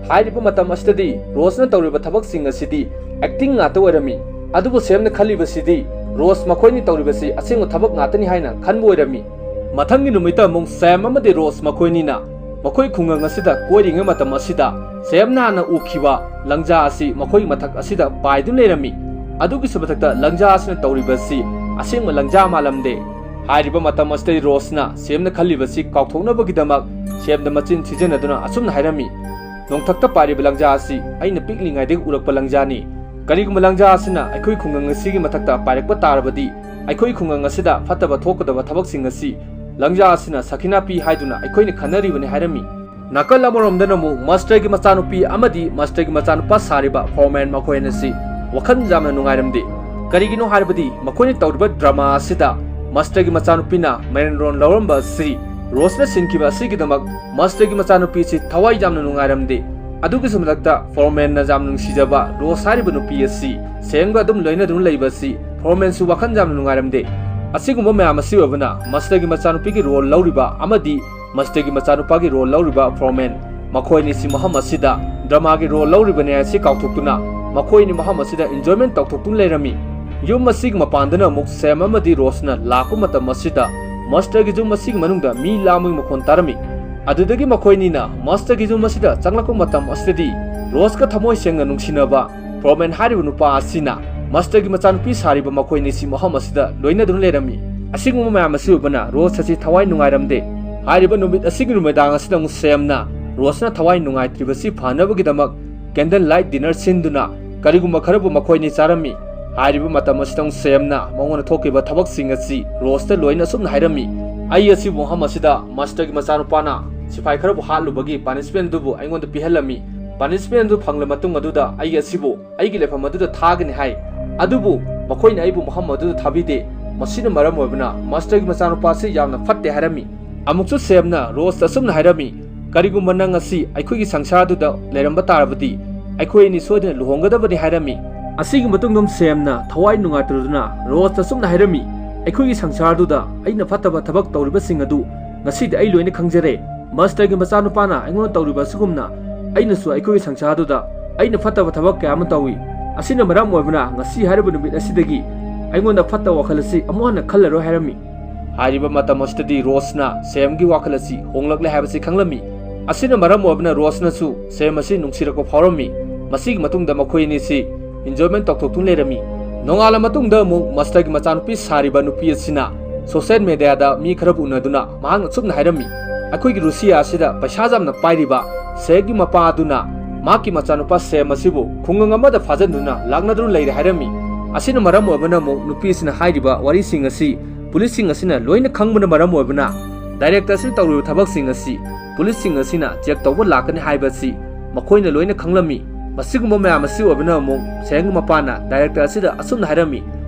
ꯍꯥꯏꯔꯤꯕ ꯃꯇꯝ ꯑꯁꯤꯗꯗꯤ ꯔꯣꯁꯅ ꯇꯧꯔꯤꯕ ꯊꯕꯛꯁꯤꯡ ꯑꯁꯤꯗꯤ ꯑꯦꯛꯇꯤꯡ ꯉꯥꯛꯇ ꯑꯣꯏꯔꯝꯃꯤ꯫ ꯑꯗꯨꯕꯨ ꯁꯦꯝꯅ ꯈꯜꯂꯤꯕꯁꯤꯗꯤ ꯔꯣꯁ ꯃꯈꯣꯏꯅꯤ ꯇꯧꯔꯤꯕꯁꯤ ꯑꯁꯦꯡꯕ ꯊꯕꯛ ꯉꯥꯛꯇꯅꯤ ꯍꯥꯏꯅ ꯈꯟꯕ ꯑꯣꯏꯔꯝꯃꯤ꯫ ꯃꯊꯪꯒꯤ ꯅꯨꯃꯤꯠꯇ ꯑꯃꯨꯛ ꯁꯦꯝ ꯑꯃꯗꯤ ꯔꯣꯁ ꯃꯈꯣꯏꯅꯤꯅ ꯃꯈꯣꯏ ꯈꯨꯡꯒꯪ ꯑꯁꯤꯗ ꯀꯣꯏꯔꯤꯉꯩ ꯃꯇꯝ ꯑꯁꯤꯗ ꯁꯦꯝꯅ ꯍꯥꯟꯅ ꯎꯈꯤꯕ ꯂꯪꯖꯥ ꯑꯁꯤ ꯃꯈꯣꯏꯒꯤ ꯃꯊꯛ ꯑꯁꯤꯗ ꯄꯥꯏꯗꯨꯅ ꯂꯩꯔꯝꯃꯤ꯫ ꯑꯗꯨꯒꯤꯁꯨ ꯃꯊꯛꯇ ꯂꯪꯖꯥ ꯑꯁꯤꯅ ꯇꯧꯔꯤꯕꯁꯤ ꯑꯁꯦꯡꯕ ꯂꯪꯖꯥ ꯃꯥꯜꯂꯝꯗꯦ꯫ ꯍꯥꯏꯔꯤꯕ ꯃꯇꯝ ꯑꯁꯤꯗ ꯔꯣꯁꯅ ꯁꯦꯝꯅ ꯈꯜꯂꯤꯕꯁꯤ ꯀꯥꯎꯊꯣꯛꯅꯕꯒꯤꯗꯃꯛ ꯁꯦꯝꯗ ꯃꯆꯤꯟ ꯊꯤꯖꯤꯟꯅꯗꯨꯅ ꯑꯁꯨꯝꯅ ꯍꯥꯏꯔꯝꯃꯤ, "ꯅꯣꯡꯊꯛꯇ ꯄꯥꯏꯔꯤꯕ ꯂꯪꯖꯥ ꯑꯁꯤ ꯑꯩꯅ ꯄꯤꯛꯂꯤꯉꯩꯗꯒꯤ ꯎꯔꯛꯄ ꯂꯪꯖꯥꯅꯤ꯫ ꯀꯔꯤꯒꯨꯝꯕ ꯂꯪꯖꯥ ꯑꯁꯤꯅ ꯑꯩꯈꯣꯏ ꯈꯨꯡꯒꯪ ꯑꯁꯤꯒꯤ ꯃꯊꯛꯇ ꯄꯥꯏꯔꯛꯄ ꯇꯥꯔꯕꯗꯤ ꯑꯩꯈꯣꯏ ꯈꯨꯡꯒꯪ ꯑꯁꯤꯗ ꯐꯠꯇꯕ ꯊꯣꯛꯀꯗꯕ ꯊꯕꯛꯁꯤꯡ ꯑꯁꯤ ꯂꯪꯖꯥ ꯑꯁꯤꯅ ꯁꯈꯤꯅꯥ ꯄꯤ ꯍꯥꯏꯗꯨꯅ ꯑꯩꯈꯣꯏꯅ ꯈꯟꯅꯔꯤꯕꯅꯤ" ꯍꯥꯏꯔꯝꯃꯤ꯫ ꯅꯥꯀꯜ ꯑꯃꯔꯣꯝꯗꯅ ꯑꯃꯨꯛ ꯃꯥꯁꯇꯔꯒꯤ ꯃꯆꯥꯅꯨꯄꯤ ꯑꯃꯗꯤ ꯃꯥꯁꯇꯔꯒꯤ ꯃꯆꯥꯅꯨꯄꯥ ꯁꯥꯔꯤꯕ ꯐꯣꯔꯃꯦꯟ ꯃꯈꯣꯏ ꯑꯅꯤꯁꯤ ꯋꯥꯈꯜ ꯌꯥꯝꯅ ꯅꯨꯡꯉꯥꯏꯔꯝꯗꯦ꯫ ꯀꯔꯤꯒꯤꯅꯣ ꯍꯥꯏꯔꯕꯗꯤ ꯃꯈꯣꯏꯅ ꯇꯧꯔꯤꯕ ꯗ꯭ꯔꯃꯥ ꯑꯁꯤꯗ ꯃꯥꯁꯇꯔꯒꯤ ꯃꯆꯥꯅꯨꯄꯤꯅ ꯃꯦꯟ ꯔꯣꯜ ꯂꯧꯔꯝꯕ ꯑꯁꯤ ꯔꯣꯁꯅ ꯁꯤꯟꯈꯤꯕ ꯑꯁꯤꯒꯤꯗꯃꯛ ꯃꯥꯁꯇꯔꯒꯤ ꯃꯆꯥꯅꯨꯄꯤꯁꯤ ꯊꯋꯥꯏ ꯌꯥꯝꯅ ꯅꯨꯡꯉꯥꯏꯔꯝꯗꯦ꯫ ꯑꯗꯨꯒꯤꯁꯨ ꯃꯊꯛꯇ ꯐꯣꯔꯃꯦꯟꯅ ꯌꯥꯝꯅ ꯅꯨꯡꯁꯤꯖꯕ ꯔꯣꯁ ꯍꯥꯏꯔꯤꯕ ꯅꯨꯄꯤ ꯑꯁꯤ ꯁꯦꯝꯒ ꯑꯗꯨꯝ ꯂꯣꯏꯅꯗꯨꯅ ꯂꯩꯕ ꯑꯁꯤ ꯐꯣꯔꯃꯦꯟꯁꯨ ꯋꯥꯈꯜ ꯌꯥꯝꯅ ꯅꯨꯡꯉꯥꯏꯔꯝꯗꯦ꯫ ꯑꯁꯤꯒꯨꯝꯕ ꯃꯌꯥꯝ ꯑꯁꯤ ꯑꯣꯏꯕꯅ ꯃꯥꯁꯇꯔꯒꯤ ꯃꯆꯥꯅꯨꯄꯤꯒꯤ ꯔꯣꯜ ꯂꯧꯔꯤꯕ ꯑꯃꯗꯤ ꯃꯥꯁꯇꯔꯒꯤ ꯃꯆꯥꯅꯨꯄꯥꯒꯤ ꯔꯣꯜ ꯂꯧꯔꯤꯕ ꯐꯣꯔꯃꯦꯟ ꯃꯈꯣꯏ ꯑꯅꯤꯁꯤ ꯃꯐꯝ ꯑꯁꯤꯗ ꯗ꯭ꯔꯃꯥꯒꯤ ꯔꯣꯜ ꯂꯧꯔꯤꯕꯅꯤ ꯍꯥꯏꯁꯤ ꯀꯥꯎꯊꯣꯛꯇꯨꯅ ꯃꯈꯣꯏ ꯑꯅꯤ ꯃꯐꯝ ꯑꯁꯤꯗ ꯏꯟꯖꯣꯏꯃꯦꯟ ꯇꯧꯊꯣꯛꯇꯨꯅ ꯂꯩꯔꯝꯃꯤ꯫ ꯌꯨꯝ ꯑꯁꯤꯒꯤ ꯃꯄꯥꯟꯗꯅ ꯑꯃꯨꯛ ꯁꯦꯝ ꯑꯃꯗꯤ ꯔꯣꯁꯅ ꯂꯥꯛꯄ ꯃꯇꯝ ꯑꯁꯤꯗ ꯃꯥꯁꯇꯔꯒꯤ ꯌꯨꯝ ꯑꯁꯤꯒꯤ ꯃꯅꯨꯡꯗ ꯃꯤ ꯂꯥꯡꯕꯒꯤ ꯃꯈꯣꯟ ꯇꯥꯔꯝꯃꯤ꯫ ꯑꯗꯨꯗꯒꯤ ꯃꯈꯣꯏ ꯑꯅꯤꯅ ꯃꯥꯁꯇꯔꯒꯤ ꯌꯨꯝ ꯑꯁꯤꯗ ꯆꯪꯂꯛꯄ ꯃꯇꯝ ꯑꯁꯤꯗꯗꯤ ꯔꯣꯁꯀ ꯊꯃꯣꯏ ꯁꯦꯡꯅ ꯅꯨꯡꯁꯤꯅꯕ ꯐꯣꯔꯃꯦꯟ ꯍꯥꯏꯔꯤꯕ ꯅꯨꯄꯥ ꯑꯁꯤꯅ ꯃꯥꯁꯇꯔꯒꯤ ꯃꯆꯥꯅꯨꯄꯤ ꯁꯥꯔꯤꯕ ꯃꯈꯣꯏ ꯑꯅꯤꯁꯤ ꯃꯐꯝ ꯑꯁꯤꯗ ꯂꯣꯏꯅꯗꯨꯅ ꯂꯩꯔꯝꯃꯤ꯫ ꯑꯁꯤꯒꯨꯝꯕ ꯃꯌꯥꯝ ꯑꯁꯤ ꯎꯕꯅ ꯔꯣꯁ ꯑꯁꯤ ꯊꯋꯥꯏ ꯅꯨꯡꯉꯥꯏꯔꯝꯗꯦ꯫ ꯍꯥꯏꯔꯤꯕ ꯅꯨꯃꯤꯠ ꯑꯁꯤꯒꯤ ꯅꯨꯃꯤꯗꯥꯡ ꯑꯁꯤꯗ ꯑꯃꯨꯛ ꯁꯦꯝꯅ ꯔꯣꯁꯅ ꯊꯋꯥꯏ ꯅꯨꯡꯉꯥꯏꯇ꯭ꯔꯤꯕꯁꯤ ꯐꯅꯕꯒꯤꯗꯃꯛ ꯀꯦꯟꯗꯜ ꯂꯥꯏꯠ ꯗꯤꯅꯔ ꯁꯤꯟꯗꯨꯅ ꯀꯔꯤꯒꯨꯝꯕ ꯈꯔꯕꯨ ꯃꯈꯣꯏ ꯑꯅꯤ ꯆꯥꯔꯝꯃꯤ꯫ ꯍꯥꯏꯔꯤꯕ ꯃꯇꯝ ꯑꯁꯤꯗ ꯑꯃꯨꯛ ꯁꯦꯝꯅ ꯃꯉꯣꯟꯗ ꯊꯣꯛꯈꯤꯕ ꯊꯕꯛꯁꯤꯡ ꯑꯁꯤ ꯔꯣꯁꯇ ꯂꯣꯏꯅ ꯑꯁꯨꯝꯅ ꯍꯥꯏꯔꯝꯃꯤ, "ꯑꯩ ꯑꯁꯤꯕꯨ ꯃꯐꯝ ꯑꯁꯤꯗ ꯃꯥꯁꯇꯔꯒꯤ ꯃꯆꯥꯅꯨꯄꯥꯅ ꯁꯤꯐꯥꯏ ꯈꯔꯕꯨ ꯍꯥꯠꯂꯨꯕꯒꯤ ꯄꯥꯅꯤꯁꯃꯦꯟ ꯑꯗꯨꯕꯨ ꯑꯩꯉꯣꯟꯗ ꯄꯤꯍꯜꯂꯝꯃꯤ꯫ ꯄꯥꯅꯤꯁꯃꯦꯟ ꯑꯗꯨ ꯐꯪꯂ ꯃꯇꯨꯡ ꯑꯗꯨꯗ ꯑꯩ ꯑꯁꯤꯕꯨ ꯑꯩꯒꯤ ꯂꯩꯐꯝ ꯑꯗꯨꯗ ꯊꯥꯒꯅꯤ" ꯍꯥꯏ꯫ ꯑꯗꯨꯕꯨ ꯃꯈꯣꯏꯅ ꯑꯩꯕꯨ ꯃꯐꯝ ꯑꯗꯨꯗ ꯊꯥꯕꯤꯗꯦ꯫ ꯃꯁꯤꯅ ꯃꯔꯝ ꯑꯣꯏꯕꯅ ꯃꯥꯁꯇꯔꯒꯤ ꯃꯆꯥꯅꯨꯄꯥ ꯑꯁꯤ ꯌꯥꯝꯅ ꯐꯠꯇꯦ ꯍꯥꯏꯔꯝꯃꯤ꯫ ꯑꯃꯨꯛꯁꯨ ꯁꯦꯝꯅ ꯔꯣꯁꯇ ꯑꯁꯨꯝꯅ ꯍꯥꯏꯔꯝꯃꯤ, "ꯀꯔꯤꯒꯨꯝꯕ ꯅꯪ ꯑꯁꯤ ꯑꯩꯈꯣꯏꯒꯤ ꯁꯪꯁꯥꯔꯗꯨꯗ ꯂꯩꯔꯝꯕ ꯇꯥꯔꯕꯗꯤ ꯑꯩꯈꯣꯏ ꯑꯅꯤ ꯁꯣꯏꯗꯅ ꯂꯨꯍꯣꯡꯒꯗꯕꯅꯤ" ꯍꯥꯏꯔꯝꯃꯤ꯫ ꯑꯁꯤꯒꯤ ꯃꯇꯨꯡꯗ ꯁꯦꯝꯅ ꯊꯋꯥꯏ ꯅꯨꯡꯉꯥꯏꯇꯗꯨꯅ ꯔꯣꯁꯇ ꯁꯨꯝꯅ ꯍꯥꯏꯔꯝꯃꯤ, "ꯑꯩꯈꯣꯏꯒꯤ ꯁꯪꯁꯥꯔꯗꯨꯗ ꯑꯩꯅ ꯐꯠꯇꯕ ꯊꯕꯛ ꯇꯧꯔꯤꯕꯁꯤꯡ ꯑꯗꯨ ꯉꯁꯤꯗꯤ ꯑꯩ ꯂꯣꯏꯅ ꯈꯪꯖꯔꯦ꯫ ꯃꯁꯇꯔꯒꯤ ꯃꯆꯥꯅꯨꯄꯥꯅ ꯑꯩꯉꯣꯟꯗ ꯇꯧꯔꯤꯕ ꯑꯁꯤꯒꯨꯝꯅ ꯑꯩꯅꯁꯨ ꯑꯩꯈꯣꯏꯒꯤ ꯁꯪꯁꯥꯔꯗꯨꯗ ꯑꯩꯅ ꯐꯠꯇꯕ ꯊꯕꯛ ꯀꯌꯥ ꯑꯃ ꯇꯧꯏ꯫ ꯑꯁꯤꯅ ꯃꯔꯝ ꯑꯣꯏꯕꯅ ꯉꯁꯤ ꯍꯥꯏꯔꯤꯕ ꯅꯨꯃꯤꯠ ꯑꯁꯤꯗꯒꯤ ꯑꯩꯉꯣꯟꯗ ꯐꯠꯇꯕ ꯋꯥꯈꯜ ꯑꯁꯤ ꯑꯃꯨꯛ ꯍꯟꯅ ꯈꯜꯂꯔꯣꯏ" ꯍꯥꯏꯔꯝꯃꯤ꯫ ꯍꯥꯏꯔꯤꯕ ꯃꯇꯝ ꯑꯁꯤꯗꯗꯤ ꯔꯣꯁꯅ ꯁꯦꯝꯒꯤ ꯋꯥꯈꯜ ꯑꯁꯤ ꯍꯣꯡꯂꯛꯂꯦ ꯍꯥꯏꯕꯁꯤ ꯈꯪꯂꯝꯃꯤ꯫ ꯑꯁꯤꯅ ꯃꯔꯝ ꯑꯣꯏꯕꯅ ꯔꯣꯁꯅꯁꯨ ꯁꯦꯝ ꯑꯁꯤ ꯅꯨꯡꯁꯤꯔꯛꯄ ꯐꯥꯎꯔꯝꯃꯤ꯫ ꯃꯁꯤꯒꯤ ꯃꯇꯨꯡꯗ ꯃꯈꯣꯏ ꯑꯅꯤꯁꯤ enjoyment ꯇꯧꯊꯣꯛꯇꯨꯅ ꯂꯩꯔꯝꯃꯤ꯫ ꯅꯣꯡꯉꯥꯜꯂ ꯃꯇꯨꯡꯗ ꯑꯃꯨꯛ ꯃꯁꯇꯔꯒꯤ ꯃꯆꯥꯅꯨꯄꯤ ꯁꯥꯔꯤꯕ ꯅꯨꯄꯤ ꯑꯁꯤꯅ social mediaꯗ ꯃꯤ ꯈꯔꯕꯨ ꯎꯅꯗꯨꯅ ꯃꯍꯥꯛꯅ ꯑꯁꯨꯝꯅ ꯍꯥꯏꯔꯝꯃꯤ, "ꯑꯩꯈꯣꯏꯒꯤ ꯔꯨꯁꯤꯌꯥ ꯑꯁꯤꯗ ꯄꯩꯁꯥ ꯌꯥꯝꯅ ꯄꯥꯏꯔꯤꯕ ꯁꯦꯒꯤ ꯃꯄꯥ ꯑꯗꯨꯅ ꯃꯍꯥꯛꯀꯤ ꯃꯆꯥꯅꯨꯄꯥ ꯁꯦꯝ ꯑꯁꯤꯕꯨ ꯈꯨꯡꯒꯪ ꯑꯃꯗ ꯐꯥꯖꯤꯟꯗꯨꯅ ꯂꯥꯛꯅꯗꯨꯅ ꯂꯩꯔꯦ" ꯍꯥꯏꯔꯝꯃꯤ꯫ ꯑꯁꯤꯅ ꯃꯔꯝ ꯑꯣꯏꯕꯅ ꯑꯃꯨꯛ ꯅꯨꯄꯤ ꯑꯁꯤꯅ ꯍꯥꯏꯔꯤꯕ ꯋꯥꯔꯤꯁꯤꯡ ꯑꯁꯤ ꯄꯨꯂꯤꯁꯁꯤꯡ ꯑꯁꯤꯅ ꯂꯣꯏꯅ ꯈꯪꯕꯅ ꯃꯔꯝ ꯑꯣꯏꯕꯅ director ꯑꯁꯤꯅ ꯇꯧꯔꯤꯕ ꯊꯕꯛꯁꯤꯡ ꯑꯁꯤ ꯄꯨꯂꯤꯁꯁꯤꯡ ꯑꯁꯤꯅ check ꯇꯧꯕ ꯂꯥꯛꯀꯅꯤ ꯍꯥꯏꯕ ꯑꯁꯤ ꯃꯈꯣꯏꯅ ꯂꯣꯏꯅ ꯈꯪꯂꯝꯃꯤ꯫ ꯃꯁꯤꯒꯨꯝꯕ ꯃꯌꯥꯝ ꯑꯁꯤ ꯑꯣꯏꯕꯅ ꯑꯃꯨꯛ ꯁꯦꯡꯒꯤ ꯃꯄꯥꯅ director ꯑꯁꯤꯗ ꯑꯁꯨꯝꯅ ꯍꯥꯏꯔꯝꯃꯤ,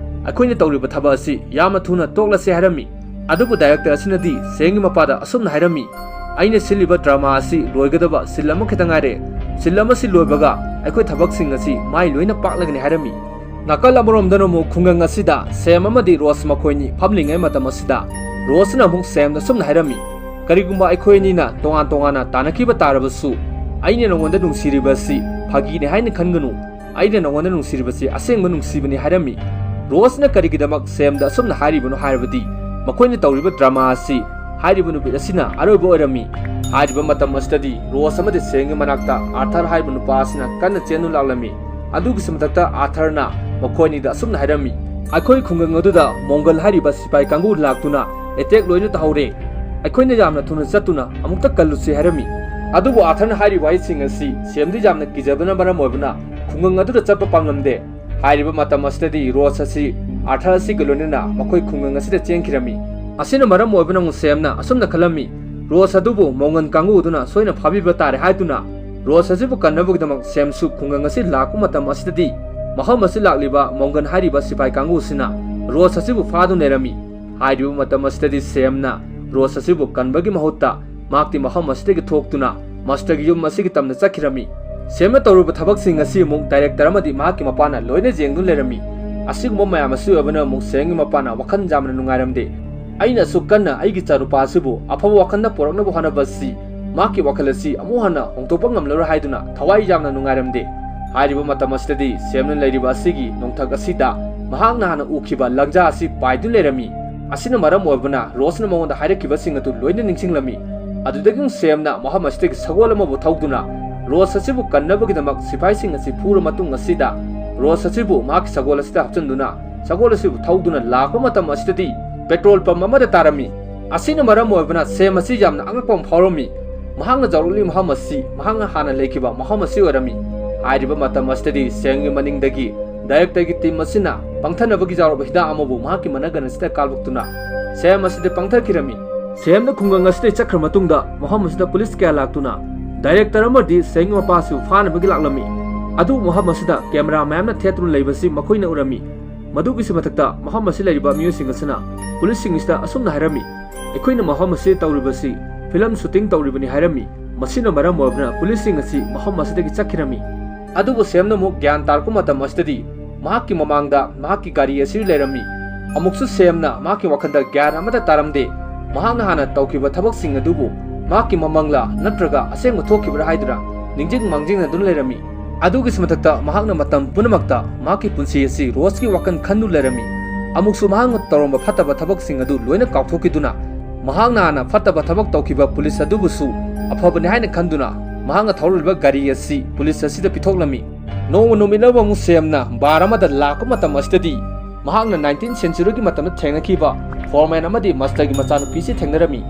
"ꯑꯩꯈꯣꯏꯅ ꯇꯧꯔꯤꯕ ꯊꯕꯛ ꯑꯁꯤ ꯌꯥꯝꯅ ꯊꯨꯅ ꯇꯣꯛꯂꯁꯦ" ꯍꯥꯏꯔꯝꯃꯤ꯫ ꯑꯗꯨꯕꯨ director ꯑꯁꯤꯅꯗꯤ ꯁꯦꯡꯒꯤ ꯃꯄꯥꯗ ꯑꯁꯨꯝꯅ ꯍꯥꯏꯔꯝꯃꯤ, "ꯑꯩꯅ ꯁꯤꯜꯂꯤꯕ drama ꯑꯁꯤ ꯂꯣꯏꯒꯗꯕ scene ꯑꯃꯈꯛꯇ ꯉꯥꯏꯔꯦ꯫ Scene ꯑꯃꯁꯤ ꯂꯣꯏꯕꯒ ꯑꯩꯈꯣꯏ ꯊꯕꯛꯁꯤꯡ ꯑꯁꯤ ꯃꯥꯏ ꯂꯣꯏꯅ ꯄꯥꯛꯂꯒꯅꯤ" ꯍꯥꯏꯔꯝꯃꯤ꯫ ꯅꯥꯀꯜ ꯑꯃꯔꯣꯝꯗꯅ ꯑꯃꯨꯛ ꯈꯨꯡꯒꯪ ꯑꯁꯤꯗ ꯁꯦꯝ ꯑꯃꯗꯤ ꯔꯣꯁ ꯃꯈꯣꯏꯅꯤ ꯐꯝꯂꯤꯉꯩ ꯃꯇꯝ ꯑꯁꯤꯗ ꯔꯣꯁꯅ ꯑꯃꯨꯛ ꯁꯦꯝꯗ ꯑꯁꯨꯝꯅ ꯍꯥꯏꯔꯝꯃꯤ, "ꯀꯔꯤꯒꯨꯝꯕ ꯑꯩꯈꯣꯏ ꯑꯅꯤꯅ ꯇꯣꯉꯥꯟ ꯇꯣꯉꯥꯟꯅ ꯇꯥꯟꯅꯈꯤꯕ ꯇꯥꯔꯕꯁꯨ ꯑꯩꯅ ꯅꯉꯣꯟꯗ ꯅꯨꯡꯁꯤꯔꯤꯕ ꯑꯁꯤ ꯐꯥꯒꯤꯅꯤ ꯍꯥꯏꯅ ꯈꯟꯒꯅꯨ꯫ ꯑꯩꯅ ꯅꯉꯣꯟꯗ ꯅꯨꯡꯁꯤꯔꯤꯕꯁꯤ ꯑꯁꯦꯡꯕ ꯅꯨꯡꯁꯤꯕꯅꯤ" ꯍꯥꯏꯔꯝꯃꯤ꯫ ꯔꯣꯁꯅ ꯀꯔꯤꯒꯤꯗꯃꯛ ꯁꯦꯝꯗ ꯑꯁꯨꯝꯅ ꯍꯥꯏꯔꯤꯕꯅꯣ ꯍꯥꯏꯔꯕꯗꯤ ꯃꯈꯣꯏꯅ ꯇꯧꯔꯤꯕ drama ꯑꯁꯤ ꯍꯥꯏꯔꯤꯕ ꯅꯨꯃꯤꯠ ꯑꯁꯤꯅ ꯑꯔꯣꯏꯕ ꯑꯣꯏꯔꯝꯃꯤ꯫ ꯍꯥꯏꯔꯤꯕ ꯃꯇꯝ ꯑꯁꯤꯗꯗꯤ ꯔꯣꯁ ꯑꯃꯗꯤ ꯁꯦꯡꯒꯤ ꯃꯅꯥꯛꯇ ꯑꯥꯔꯊꯔ ꯍꯥꯏꯔꯤꯕ ꯅꯨꯄꯥ ꯑꯁꯤꯅ ꯀꯟꯅ ꯆꯦꯟꯗꯨꯅ ꯂꯥꯛꯂꯝꯃꯤ꯫ ꯑꯗꯨꯒꯤꯁꯨ ꯃꯊꯛꯇ ꯑꯥꯔꯊꯔꯅ ꯃꯈꯣꯏ ꯑꯅꯤꯗ ꯑꯁꯨꯝꯅ ꯍꯥꯏꯔꯝꯃꯤ, "ꯑꯩꯈꯣꯏ ꯈꯨꯡꯒꯪ ꯑꯗꯨꯗ ꯃꯣꯡꯒꯜ ꯍꯥꯏꯔꯤꯕ ꯁꯤꯄꯥꯏ ꯀꯥꯡꯕꯨ ꯂꯥꯛꯇꯨꯅ attack ꯂꯣꯏꯅ ꯇꯧꯍꯧꯔꯦ꯫ ꯑꯩꯈꯣꯏꯅ ꯌꯥꯝꯅ ꯊꯨꯅ ꯆꯠꯇꯨꯅ ꯑꯃꯨꯛꯇ ꯀꯜꯂꯨꯁꯤ" ꯍꯥꯏꯔꯝꯃꯤ꯫ ꯑꯗꯨꯕꯨ ꯑꯥꯔꯊꯔꯅ ꯍꯥꯏꯔꯤꯕ ꯋꯥꯍꯩꯁꯤꯡ ꯑꯁꯤ ꯁꯦꯝꯗꯤ ꯌꯥꯝꯅ ꯀꯤꯖꯕꯅ ꯃꯔꯝ ꯑꯣꯏꯕꯅ ꯈꯨꯡꯒꯪ ꯑꯗꯨꯗ ꯆꯠꯄ ꯄꯥꯝꯂꯝꯗꯦ꯫ ꯍꯥꯏꯔꯤꯕ ꯃꯇꯝ ꯑꯁꯤꯗꯗꯤ ꯔꯣꯁ ꯑꯁꯤ ꯑꯥꯔꯊꯔ ꯑꯁꯤꯒ ꯂꯣꯏꯅꯅ ꯃꯈꯣꯏ ꯈꯨꯡꯒꯪ ꯑꯁꯤꯗ ꯆꯦꯟꯈꯤꯔꯝꯃꯤ꯫ ꯑꯁꯤꯅ ꯃꯔꯝ ꯑꯣꯏꯕꯅ ꯑꯃꯨꯛ ꯁꯦꯝꯅ ꯑꯁꯨꯝꯅ ꯈꯜꯂꯝꯃꯤ, "ꯔꯣꯁ ꯑꯗꯨꯕꯨ ꯃꯣꯡꯒꯟ ꯀꯥꯡꯕꯨ ꯑꯗꯨꯅ ꯁꯣꯏꯅ ꯐꯥꯕꯤꯕ ꯇꯥꯔꯦ" ꯍꯥꯏꯗꯨꯅ ꯔꯣꯁ ꯑꯁꯤꯕꯨ ꯀꯟꯅꯕꯒꯤꯗꯃꯛ ꯁꯦꯝꯁꯨ ꯈꯨꯡꯒꯪ ꯑꯁꯤ ꯂꯥꯛꯄ ꯃꯇꯝ ꯑꯁꯤꯗꯗꯤ ꯃꯐꯝ ꯑꯁꯤ ꯂꯥꯛꯂꯤꯕ ꯃꯣꯡꯒꯟ ꯍꯥꯏꯔꯤꯕ ꯁꯤꯐꯥꯏ ꯀꯥꯡꯕꯨ ꯑꯁꯤꯅ ꯔꯣꯁ ꯑꯁꯤꯕꯨ ꯐꯥꯗꯨꯅ ꯂꯩꯔꯝꯃꯤ꯫ ꯍꯥꯏꯔꯤꯕ ꯃꯇꯝ ꯑꯁꯤꯗꯗꯤ ꯁꯦꯝꯅ ꯔꯣꯁ ꯑꯁꯤꯕꯨ ꯀꯟꯕꯒꯤ ꯃꯍꯨꯠꯇ ꯃꯍꯥꯛꯇꯤ ꯃꯐꯝ ꯑꯁꯤꯗꯒꯤ ꯊꯣꯛꯇꯨꯅ ꯃꯥꯁꯇꯔꯒꯤ ꯌꯨꯝ ꯑꯁꯤꯒꯤ ꯇꯝꯅ ꯆꯠꯈꯤꯔꯝꯃꯤ꯫ ꯁꯦꯝꯅ ꯇꯧꯔꯤꯕ ꯊꯕꯛꯁꯤꯡ ꯑꯁꯤ ꯑꯃꯨꯛ ꯗꯥꯏꯔꯦꯛꯇꯔ ꯑꯃꯗꯤ ꯃꯍꯥꯛꯀꯤ ꯃꯄꯥꯅ ꯂꯣꯏꯅ ꯌꯦꯡꯗꯨꯅ ꯂꯩꯔꯝꯃꯤ꯫ ꯑꯁꯤꯒꯨꯝꯕ ꯃꯌꯥꯝ ꯑꯁꯤ ꯑꯣꯏꯕꯅ ꯑꯃꯨꯛ ꯁꯦꯝꯒꯤ ꯃꯄꯥꯅ ꯋꯥꯈꯜ ꯌꯥꯝꯅ ꯅꯨꯡꯉꯥꯏꯔꯝꯗꯦ꯫ "ꯑꯩꯅ ꯑꯁꯨꯛ ꯀꯟꯅ ꯑꯩꯒꯤ ꯏꯆꯥꯅꯨꯄꯥ ꯑꯁꯤꯕꯨ ꯑꯐꯕ ꯋꯥꯈꯜꯗ ꯄꯨꯔꯛꯅꯕ ꯍꯣꯠꯅꯕ ꯑꯁꯤ ꯃꯍꯥꯛꯀꯤ ꯋꯥꯈꯜ ꯑꯁꯤ ꯑꯃꯨꯛ ꯍꯟꯅ ꯍꯣꯡꯗꯣꯛꯄ ꯉꯝꯂꯔꯣꯏ" ꯍꯥꯏꯗꯨꯅ ꯊꯋꯥꯏ ꯌꯥꯝꯅ ꯅꯨꯡꯉꯥꯏꯔꯝꯗꯦ꯫ ꯍꯥꯏꯔꯤꯕ ꯃꯇꯝ ꯑꯁꯤꯗꯗꯤ ꯁꯦꯝꯅ ꯂꯩꯔꯤꯕ ꯑꯁꯤꯒꯤ ꯅꯣꯡꯊꯛ ꯑꯁꯤꯗ ꯃꯍꯥꯛꯅ ꯍꯥꯟꯅ ꯎꯈꯤꯕ ꯂꯪꯖꯥ ꯑꯁꯤ ꯄꯥꯏꯗꯨꯅ ꯂꯩꯔꯝꯃꯤ꯫ ꯑꯁꯤꯅ ꯃꯔꯝ ꯑꯣꯏꯕꯅ ꯔꯣꯁꯅ ꯃꯉꯣꯟꯗ ꯍꯥꯏꯔꯛꯈꯤꯕꯁꯤꯡ ꯑꯗꯨ ꯂꯣꯏꯅ ꯅꯤꯡꯁꯤꯡꯂꯝꯃꯤ꯫ ꯑꯗꯨꯗꯒꯤ ꯁꯦꯝꯅ ꯃꯐꯝ ꯑꯁꯤꯗꯒꯤ ꯁꯒꯣꯜ ꯑꯃꯕꯨ ꯊꯧꯗꯨꯅ ꯔꯣꯁ ꯑꯁꯤꯕꯨ ꯀꯟꯅꯕꯒꯤꯗꯃꯛ ꯁꯤꯐꯥꯏꯁꯤꯡ ꯑꯁꯤ ꯐꯨꯔ ꯃꯇꯨꯡ ꯑꯁꯤꯗ ꯔꯣꯁ ꯑꯁꯤꯕꯨ ꯃꯍꯥꯛꯀꯤ ꯁꯒꯣꯜ ꯑꯁꯤꯗ ꯍꯥꯞꯆꯤꯟꯗꯨꯅ ꯁꯒꯣꯜ ꯑꯁꯤꯕꯨ ꯊꯧꯗꯨꯅ ꯂꯥꯛꯄ ꯃꯇꯝ ꯑꯁꯤꯗꯗꯤ ꯄꯦꯇ꯭ꯔꯣꯜ ꯄꯝ ꯑꯃꯗ ꯇꯥꯔꯝꯃꯤ꯫ ꯑꯁꯤꯅ ꯃꯔꯝ ꯑꯣꯏꯕꯅ ꯁꯦꯝ ꯑꯁꯤ ꯌꯥꯝꯅ ꯑꯉꯛꯄ ꯑꯃ ꯐꯥꯎꯔꯝꯃꯤ꯫ ꯃꯍꯥꯛꯅ ꯌꯧꯔꯛꯂꯤ ꯃꯐꯝ ꯑꯁꯤ ꯃꯍꯥꯛꯅ ꯍꯥꯟꯅ ꯂꯩꯈꯤꯕ ꯃꯐꯝ ꯑꯁꯤ ꯑꯣꯏꯔꯝꯃꯤ꯫ ꯍꯥꯏꯔꯤꯕ ꯃꯇꯝ ꯑꯁꯤꯗꯗꯤ ꯁꯦꯝꯒꯤ ꯃꯅꯤꯡꯗꯒꯤ ꯗꯥꯏꯔꯦꯛꯇꯔꯒꯤ ꯇꯤꯝ ꯑꯁꯤꯅ ꯄꯪꯊꯅꯕꯒꯤ ꯌꯥꯎꯔꯕ ꯍꯤꯗꯥꯛ ꯑꯃꯕꯨ ꯃꯍꯥꯛꯀꯤ ꯃꯅꯒꯟ ꯑꯁꯤꯗ ꯀꯥꯞꯂꯛꯇꯨꯅ ꯁꯦꯝ ꯑꯁꯤꯗ ꯄꯪꯊꯈꯤꯔꯝꯃꯤ꯫ ꯁꯦꯝꯅ ꯈꯨꯡꯒꯪ ꯑꯁꯤꯗ ꯆꯠꯈ꯭ꯔ ꯃꯇꯨꯡꯗ ꯃꯐꯝ ꯑꯁꯤꯗ ꯄꯨꯂꯤꯁ ꯀꯌꯥ ꯂꯥꯛꯇꯨꯅ ꯗꯥꯏꯔꯦꯛꯇꯔ ꯑꯃꯗꯤ ꯁꯦꯝꯒꯤ ꯃꯄꯥꯁꯨ ꯐꯥꯅꯕꯒꯤ ꯂꯥꯛꯂꯝꯃꯤ꯫ ꯑꯗꯨꯕꯨ ꯃꯐꯝ ꯑꯁꯤꯗ ꯀꯦꯃꯦꯔꯥ ꯃꯌꯥꯝꯅ ꯊꯦꯠꯇꯨꯅ ꯂꯩꯕꯁꯤ ꯃꯈꯣꯏꯅ ꯎꯔꯝꯃꯤ꯫ ꯃꯗꯨꯒꯤꯁꯨ ꯃꯊꯛꯇ ꯃꯐꯝ ꯑꯁꯤ ꯂꯩꯔꯤꯕ ꯃꯤꯑꯣꯏꯁꯤꯡ ꯑꯁꯤꯅ ꯄꯨꯂꯤꯁꯁꯤꯡ ꯑꯁꯤꯗ ꯑꯁꯨꯝꯅ ꯍꯥꯏꯔꯝꯃꯤ, "ꯑꯩꯈꯣꯏꯅ ꯃꯐꯝ ꯑꯁꯤ ꯇꯧꯔꯤꯕꯁꯤ ꯐꯤꯂꯝ ꯁꯨꯇꯤꯡ ꯇꯧꯔꯤꯕꯅꯤ" ꯍꯥꯏꯔꯝꯃꯤ꯫ ꯃꯁꯤꯅ ꯃꯔꯝ ꯑꯣꯏꯔꯗꯨꯅ ꯄꯨꯂꯤꯁꯁꯤꯡ ꯑꯁꯤ ꯃꯐꯝ ꯑꯁꯤꯗꯒꯤ ꯆꯠꯈꯤꯔꯝꯃꯤ꯫ ꯑꯗꯨꯕꯨ ꯁꯦꯝꯅ ꯑꯃꯨꯛ ꯒ꯭ꯌꯥꯟ ꯇꯥꯔꯛꯄ ꯃꯇꯝ ꯑꯁꯤꯗꯗꯤ ꯃꯍꯥꯛꯀꯤ ꯃꯃꯥꯡꯗ ꯃꯍꯥꯛꯀꯤ ꯒꯥꯔꯤ ꯑꯁꯤ ꯂꯩꯔꯝꯃꯤ꯫ ꯑꯃꯨꯛꯁꯨ ꯁꯦꯝꯅ ꯃꯍꯥꯛꯀꯤ ꯋꯥꯈꯜꯗ ꯒ꯭ꯌꯥꯟ ꯑꯃꯠꯇ ꯇꯥꯔꯝꯗꯦ꯫ ꯃꯍꯥꯛꯅ ꯍꯥꯟꯅ ꯇꯧꯈꯤꯕ ꯊꯕꯛꯁꯤꯡ ꯑꯗꯨꯕꯨ ꯃꯍꯥꯛꯀꯤ ꯃꯃꯪꯂꯥ ꯅꯠꯇ꯭ꯔꯒ ꯑꯁꯦꯡꯕ ꯊꯣꯛꯈꯤꯕ꯭ꯔꯥ ꯍꯥꯏꯗꯨꯅ ꯅꯤꯡꯖꯤꯡ ꯃꯥꯡꯖꯤꯡꯅꯗꯨꯅ ꯂꯩꯔꯝꯃꯤ꯫ ꯑꯗꯨꯒꯤꯁꯨ ꯃꯊꯛꯇ ꯃꯍꯥꯛꯅ ꯃꯇꯝ ꯄꯨꯝꯅꯃꯛꯇ ꯃꯍꯥꯛꯀꯤ ꯄꯨꯟꯁꯤ ꯑꯁꯤ ꯔꯣꯁꯀꯤ ꯋꯥꯈꯜ ꯈꯟꯗꯨꯅ ꯂꯩꯔꯝꯃꯤ꯫ ꯑꯃꯨꯛꯁꯨ ꯃꯍꯥꯛꯅ ꯇꯧꯔꯝꯕ ꯐꯠꯇꯕ ꯊꯕꯛꯁꯤꯡ ꯑꯗꯨ ꯂꯣꯏꯅ ꯀꯥꯎꯊꯣꯛꯈꯤꯗꯨꯅ ꯃꯍꯥꯛꯅ ꯍꯥꯟꯅ ꯐꯠꯇꯕ ꯊꯕꯛ ꯇꯧꯈꯤꯕ ꯄꯨꯂꯤꯁ ꯑꯗꯨꯕꯨꯁꯨ ꯑꯐꯕꯅꯤ ꯍꯥꯏꯅ ꯈꯟꯗꯨꯅ ꯃꯍꯥꯛꯅ ꯊꯧꯔꯤꯕ ꯒꯥꯔꯤ ꯑꯁꯤ ꯄꯨꯂꯤꯁ ꯑꯁꯤꯗ ꯄꯤꯊꯣꯛꯂꯝꯃꯤ꯫ ꯅꯣꯡꯃ ꯅꯨꯃꯤꯠ ꯑꯃ ꯑꯃꯨꯛ ꯁꯦꯝꯅ ꯕꯥꯔ ꯑꯃꯗ ꯂꯥꯛꯄ ꯃꯇꯝ ꯑꯁꯤꯗꯗꯤ ꯃꯍꯥꯛꯅ ꯅꯥꯏꯟꯇꯤꯟ ꯁꯦꯟꯆꯨꯔꯤꯒꯤ ꯃꯇꯝꯗ ꯊꯦꯡꯅꯈꯤꯕ ꯐꯣꯔꯃꯦꯟ ꯑꯃꯗꯤ ꯃꯁꯇꯔꯒꯤ ꯃꯆꯥꯅꯨꯄꯤꯁꯤ ꯊꯦꯡꯅꯔꯝꯃꯤ꯫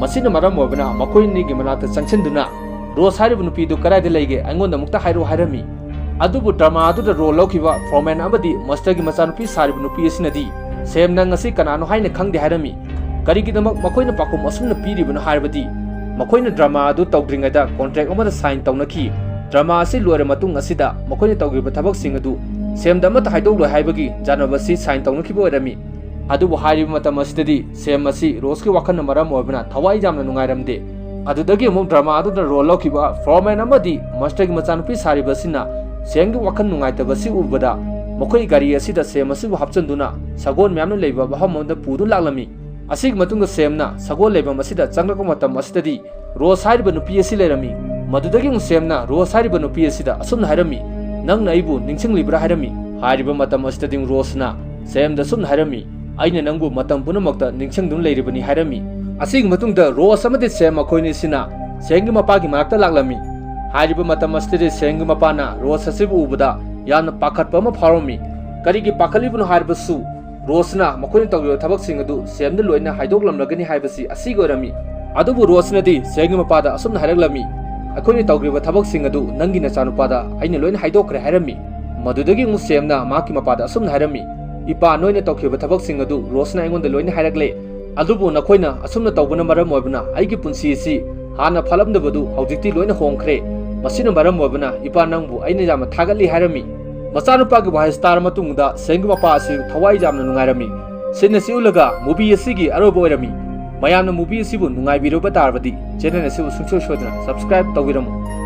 ꯃꯁꯤꯅ ꯃꯔꯝ ꯑꯣꯏꯕꯅ ꯃꯈꯣꯏ ꯑꯅꯤꯒꯤ ꯃꯅꯥꯛꯇ ꯆꯪꯁꯤꯟꯗꯨꯅ, "ꯔꯣꯁ ꯍꯥꯏꯔꯤꯕ ꯅꯨꯄꯤꯗꯨ ꯀꯗꯥꯏꯗ ꯂꯩꯒꯦ? ꯑꯩꯉꯣꯟꯗ ꯑꯃꯨꯛꯇ ꯍꯥꯏꯔꯛꯎ" ꯍꯥꯏꯔꯝꯃꯤ꯫ ꯑꯗꯨꯕꯨ ꯗ꯭ꯔꯃꯥ ꯑꯗꯨꯗ ꯔꯣꯜ ꯂꯧꯈꯤꯕ ꯐꯣꯔꯃꯦꯟ ꯑꯃꯗꯤ ꯃꯁꯇꯔꯒꯤ ꯃꯆꯥꯅꯨꯄꯤ ꯁꯥꯔꯤꯕ ꯅꯨꯄꯤ ꯑꯁꯤꯅꯗꯤ, "ꯁꯦꯝ, ꯅꯪ ꯉꯁꯤ ꯀꯅꯥꯅꯣ ꯍꯥꯏꯅ ꯈꯪꯗꯦ" ꯍꯥꯏꯔꯝꯃꯤ꯫ ꯀꯔꯤꯒꯤꯗꯃꯛ ꯃꯈꯣꯏꯅ ꯄꯥꯎꯈꯨꯝ ꯑꯁꯨꯝꯅ ꯄꯤꯔꯤꯕꯅꯣ ꯍꯥꯏꯔꯕꯗꯤ, ꯃꯈꯣꯏꯅ ꯗ꯭ꯔꯃꯥ ꯑꯗꯨ ꯇꯧꯗ꯭ꯔꯤꯉꯩꯗ ꯀꯣꯟꯇ꯭ꯔꯦꯛ ꯑꯃꯗ ꯁꯥꯏꯟ ꯇꯧꯅꯈꯤ꯫ ꯗ꯭ꯔꯃꯥ ꯑꯁꯤ ꯂꯣꯏꯔ ꯃꯇꯨꯡ ꯑꯁꯤꯗ ꯃꯈꯣꯏꯅ ꯇꯧꯈꯤꯕ ꯊꯕꯛꯁꯤꯡ ꯑꯗꯨ ꯁꯦꯝꯗ ꯑꯃꯠꯇ ꯍꯥꯏꯗꯣꯛꯂꯣꯏ ꯍꯥꯏꯕꯒꯤ ꯌꯥꯅꯕ ꯑꯁꯤ ꯁꯥꯏꯟ ꯇꯧꯅꯈꯤꯕ ꯑꯣꯏꯔꯝꯃꯤ꯫ ꯑꯗꯨꯕꯨ ꯍꯥꯏꯔꯤꯕ ꯃꯇꯝ ꯑꯁꯤꯗꯗꯤ ꯁꯦꯝ ꯑꯁꯤ ꯔꯣꯁꯀꯤ ꯋꯥꯈꯜꯅ ꯃꯔꯝ ꯑꯣꯏꯕꯅ ꯊꯋꯥꯏ ꯌꯥꯝꯅ ꯅꯨꯡꯉꯥꯏꯔꯝꯗꯦ꯫ ꯑꯗꯨꯗꯒꯤ ꯑꯃꯨꯛ ꯗ꯭ꯔꯃꯥ ꯑꯗꯨꯗ ꯔꯣꯜ ꯂꯧꯈꯤꯕ ꯐꯣꯔꯃꯦꯟ ꯑꯃꯗꯤ ꯃꯥꯁꯇꯔꯒꯤ ꯃꯆꯥꯅꯨꯄꯤ ꯁꯥꯔꯤꯕ ꯑꯁꯤꯅ ꯁꯦꯝꯒꯤ ꯋꯥꯈꯜ ꯅꯨꯡꯉꯥꯏꯇꯕ ꯑꯁꯤ ꯎꯕꯗ ꯃꯈꯣꯏ ꯒꯥꯔꯤ ꯑꯁꯤꯗ ꯁꯦꯝ ꯑꯁꯤꯕꯨ ꯍꯥꯞꯆꯤꯟꯗꯨꯅ ꯁꯒꯣꯜ ꯃꯌꯥꯝꯅ ꯂꯩꯕ ꯃꯐꯝ ꯑꯃꯗ ꯄꯨꯗꯨꯅ ꯂꯥꯛꯂꯝꯃꯤ꯫ ꯑꯁꯤꯒꯤ ꯃꯇꯨꯡꯗ ꯁꯦꯝꯅ ꯁꯒꯣꯜ ꯂꯩꯐꯝ ꯑꯁꯤꯗ ꯆꯪꯂꯛꯄ ꯃꯇꯝ ꯑꯁꯤꯗꯗꯤ ꯔꯣꯁ ꯍꯥꯏꯔꯤꯕ ꯅꯨꯄꯤ ꯑꯁꯤ ꯂꯩꯔꯝꯃꯤ꯫ ꯃꯗꯨꯗꯒꯤ ꯑꯃꯨꯛ ꯁꯦꯝꯅ ꯔꯣꯁ ꯍꯥꯏꯔꯤꯕ ꯅꯨꯄꯤ ꯑꯁꯤꯗ ꯑꯁꯨꯝꯅ ꯍꯥꯏꯔꯝꯃꯤ, "ꯅꯪꯅ ꯑꯩꯕꯨ ꯅꯤꯡꯁꯤꯡꯂꯤꯕ꯭ꯔꯥ?" ꯍꯥꯏꯔꯝꯃꯤ꯫ ꯍꯥꯏꯔꯤꯕ ꯃꯇꯝ ꯑꯁꯤꯗꯗꯤ ꯔꯣꯁꯅ ꯁꯦꯝꯗ ꯑꯁꯨꯝꯅ ꯍꯥꯏꯔꯝꯃꯤ, "ꯑꯩꯅ ꯅꯪꯕꯨ ꯃꯇꯝ ꯄꯨꯝꯅꯃꯛꯇ ꯅꯤꯡꯁꯤꯡꯗꯨꯅ ꯂꯩꯔꯤꯕꯅꯤ" ꯍꯥꯏꯔꯝꯃꯤ꯫ ꯑꯁꯤꯒꯤ ꯃꯇꯨꯡꯗ ꯔꯣꯁ ꯑꯃꯗꯤ ꯁꯦꯝ ꯃꯈꯣꯏꯅꯤꯁꯤꯅ ꯁꯦꯝꯒꯤ ꯃꯄꯥꯒꯤ ꯃꯅꯥꯛꯇ ꯂꯥꯛꯂꯝꯃꯤ꯫ ꯍꯥꯏꯔꯤꯕ ꯃꯇꯝ ꯑꯁꯤꯗꯗꯤ ꯁꯦꯝꯒꯤ ꯃꯄꯥꯅ ꯔꯣꯁ ꯑꯁꯤꯕꯨ ꯎꯕꯗ ꯌꯥꯝꯅ ꯄꯥꯈꯠꯄ ꯑꯃ ꯐꯥꯎꯔꯝꯃꯤ꯫ ꯀꯔꯤꯒꯤ ꯄꯥꯈꯠꯂꯤꯕꯅꯣ ꯍꯥꯏꯔꯕꯁꯨ ꯔꯣꯁꯅ ꯃꯈꯣꯏꯅ ꯇꯧꯔꯤꯕ ꯊꯕꯛꯁꯤꯡ ꯑꯗꯨ ꯁꯦꯝꯗ ꯂꯣꯏꯅ ꯍꯥꯏꯗꯣꯛꯂꯝꯂꯒꯅꯤ ꯍꯥꯏꯕꯁꯤ ꯑꯁꯤꯒꯤ ꯑꯣꯏꯔꯝꯃꯤ꯫ ꯑꯗꯨꯕꯨ ꯔꯣꯁꯅꯗꯤ ꯁꯦꯝꯒꯤ ꯃꯄꯥꯗ ꯑꯁꯨꯝꯅ ꯍꯥꯏꯔꯛꯂꯝꯃꯤ, "ꯑꯩꯈꯣꯏꯅ ꯇꯧꯈ꯭ꯔꯤꯕ ꯊꯕꯛꯁꯤꯡ ꯑꯗꯨ ꯅꯪꯒꯤ ꯅꯆꯥꯅꯨꯄꯥꯗ ꯑꯩꯅ ꯂꯣꯏꯅ ꯍꯥꯏꯗꯣꯛꯈ꯭ꯔꯦ" ꯍꯥꯏꯔꯝꯃꯤ꯫ ꯃꯗꯨꯗꯒꯤ ꯑꯃꯨꯛ ꯁꯦꯝꯅ ꯃꯍꯥꯛꯀꯤ ꯃꯄꯥꯗ ꯑꯁꯨꯝꯅ ꯍꯥꯏꯔꯝꯃꯤ, "ꯏꯄꯥ, ꯅꯣꯏꯅ ꯇꯧꯈꯤꯕ ꯊꯕꯛꯁꯤꯡ ꯑꯗꯨ ꯔꯣꯁꯅ ꯑꯩꯉꯣꯟꯗ ꯂꯣꯏꯅ ꯍꯥꯏꯔꯛꯂꯦ꯫ ꯑꯗꯨꯕꯨ ꯅꯈꯣꯏꯅ ꯑꯁꯨꯝꯅ ꯇꯧꯕꯅ ꯃꯔꯝ ꯑꯣꯏꯕꯅ ꯑꯩꯒꯤ ꯄꯨꯟꯁꯤ ꯑꯁꯤ ꯍꯥꯟꯅ ꯐꯠꯂꯝꯗꯕꯗꯨ ꯍꯧꯖꯤꯛꯇꯤ ꯂꯣꯏꯅ ꯍꯣꯡꯈ꯭ꯔꯦ꯫ ꯃꯁꯤꯅ ꯃꯔꯝ ꯑꯣꯏꯕꯅ ꯏꯄꯥ, ꯅꯪꯕꯨ ꯑꯩꯅ ꯌꯥꯝꯅ ꯊꯥꯒꯠꯂꯤ" ꯍꯥꯏꯔꯝꯃꯤ꯫ ꯃꯆꯥꯅꯨꯄꯥꯒꯤ ꯋꯥꯍꯩ ꯇꯥꯔ ꯃꯇꯨꯡꯗ ꯁꯦꯝꯒꯤ ꯃꯄꯥ ꯑꯁꯤ ꯊꯋꯥꯏ ꯌꯥꯝꯅ ꯅꯨꯡꯉꯥꯏꯔꯝꯃꯤ꯫ ꯁꯤꯟ ꯑꯁꯤ ꯎꯠꯂꯒ movie ꯑꯁꯤꯒꯤ ꯑꯔꯣꯏꯕ ꯑꯣꯏꯔꯝꯃꯤ꯫ ꯃꯌꯥꯝꯅ movie ꯑꯁꯤꯕꯨ ꯅꯨꯡꯉꯥꯏꯕꯤꯔꯕ ꯇꯥꯔꯕꯗꯤ channel ꯑꯁꯤꯕꯨ ꯁꯨꯡꯁꯣꯏ ꯁꯣꯏꯗꯅ subscribe ꯇꯧꯕꯤꯔꯝꯃꯨ꯫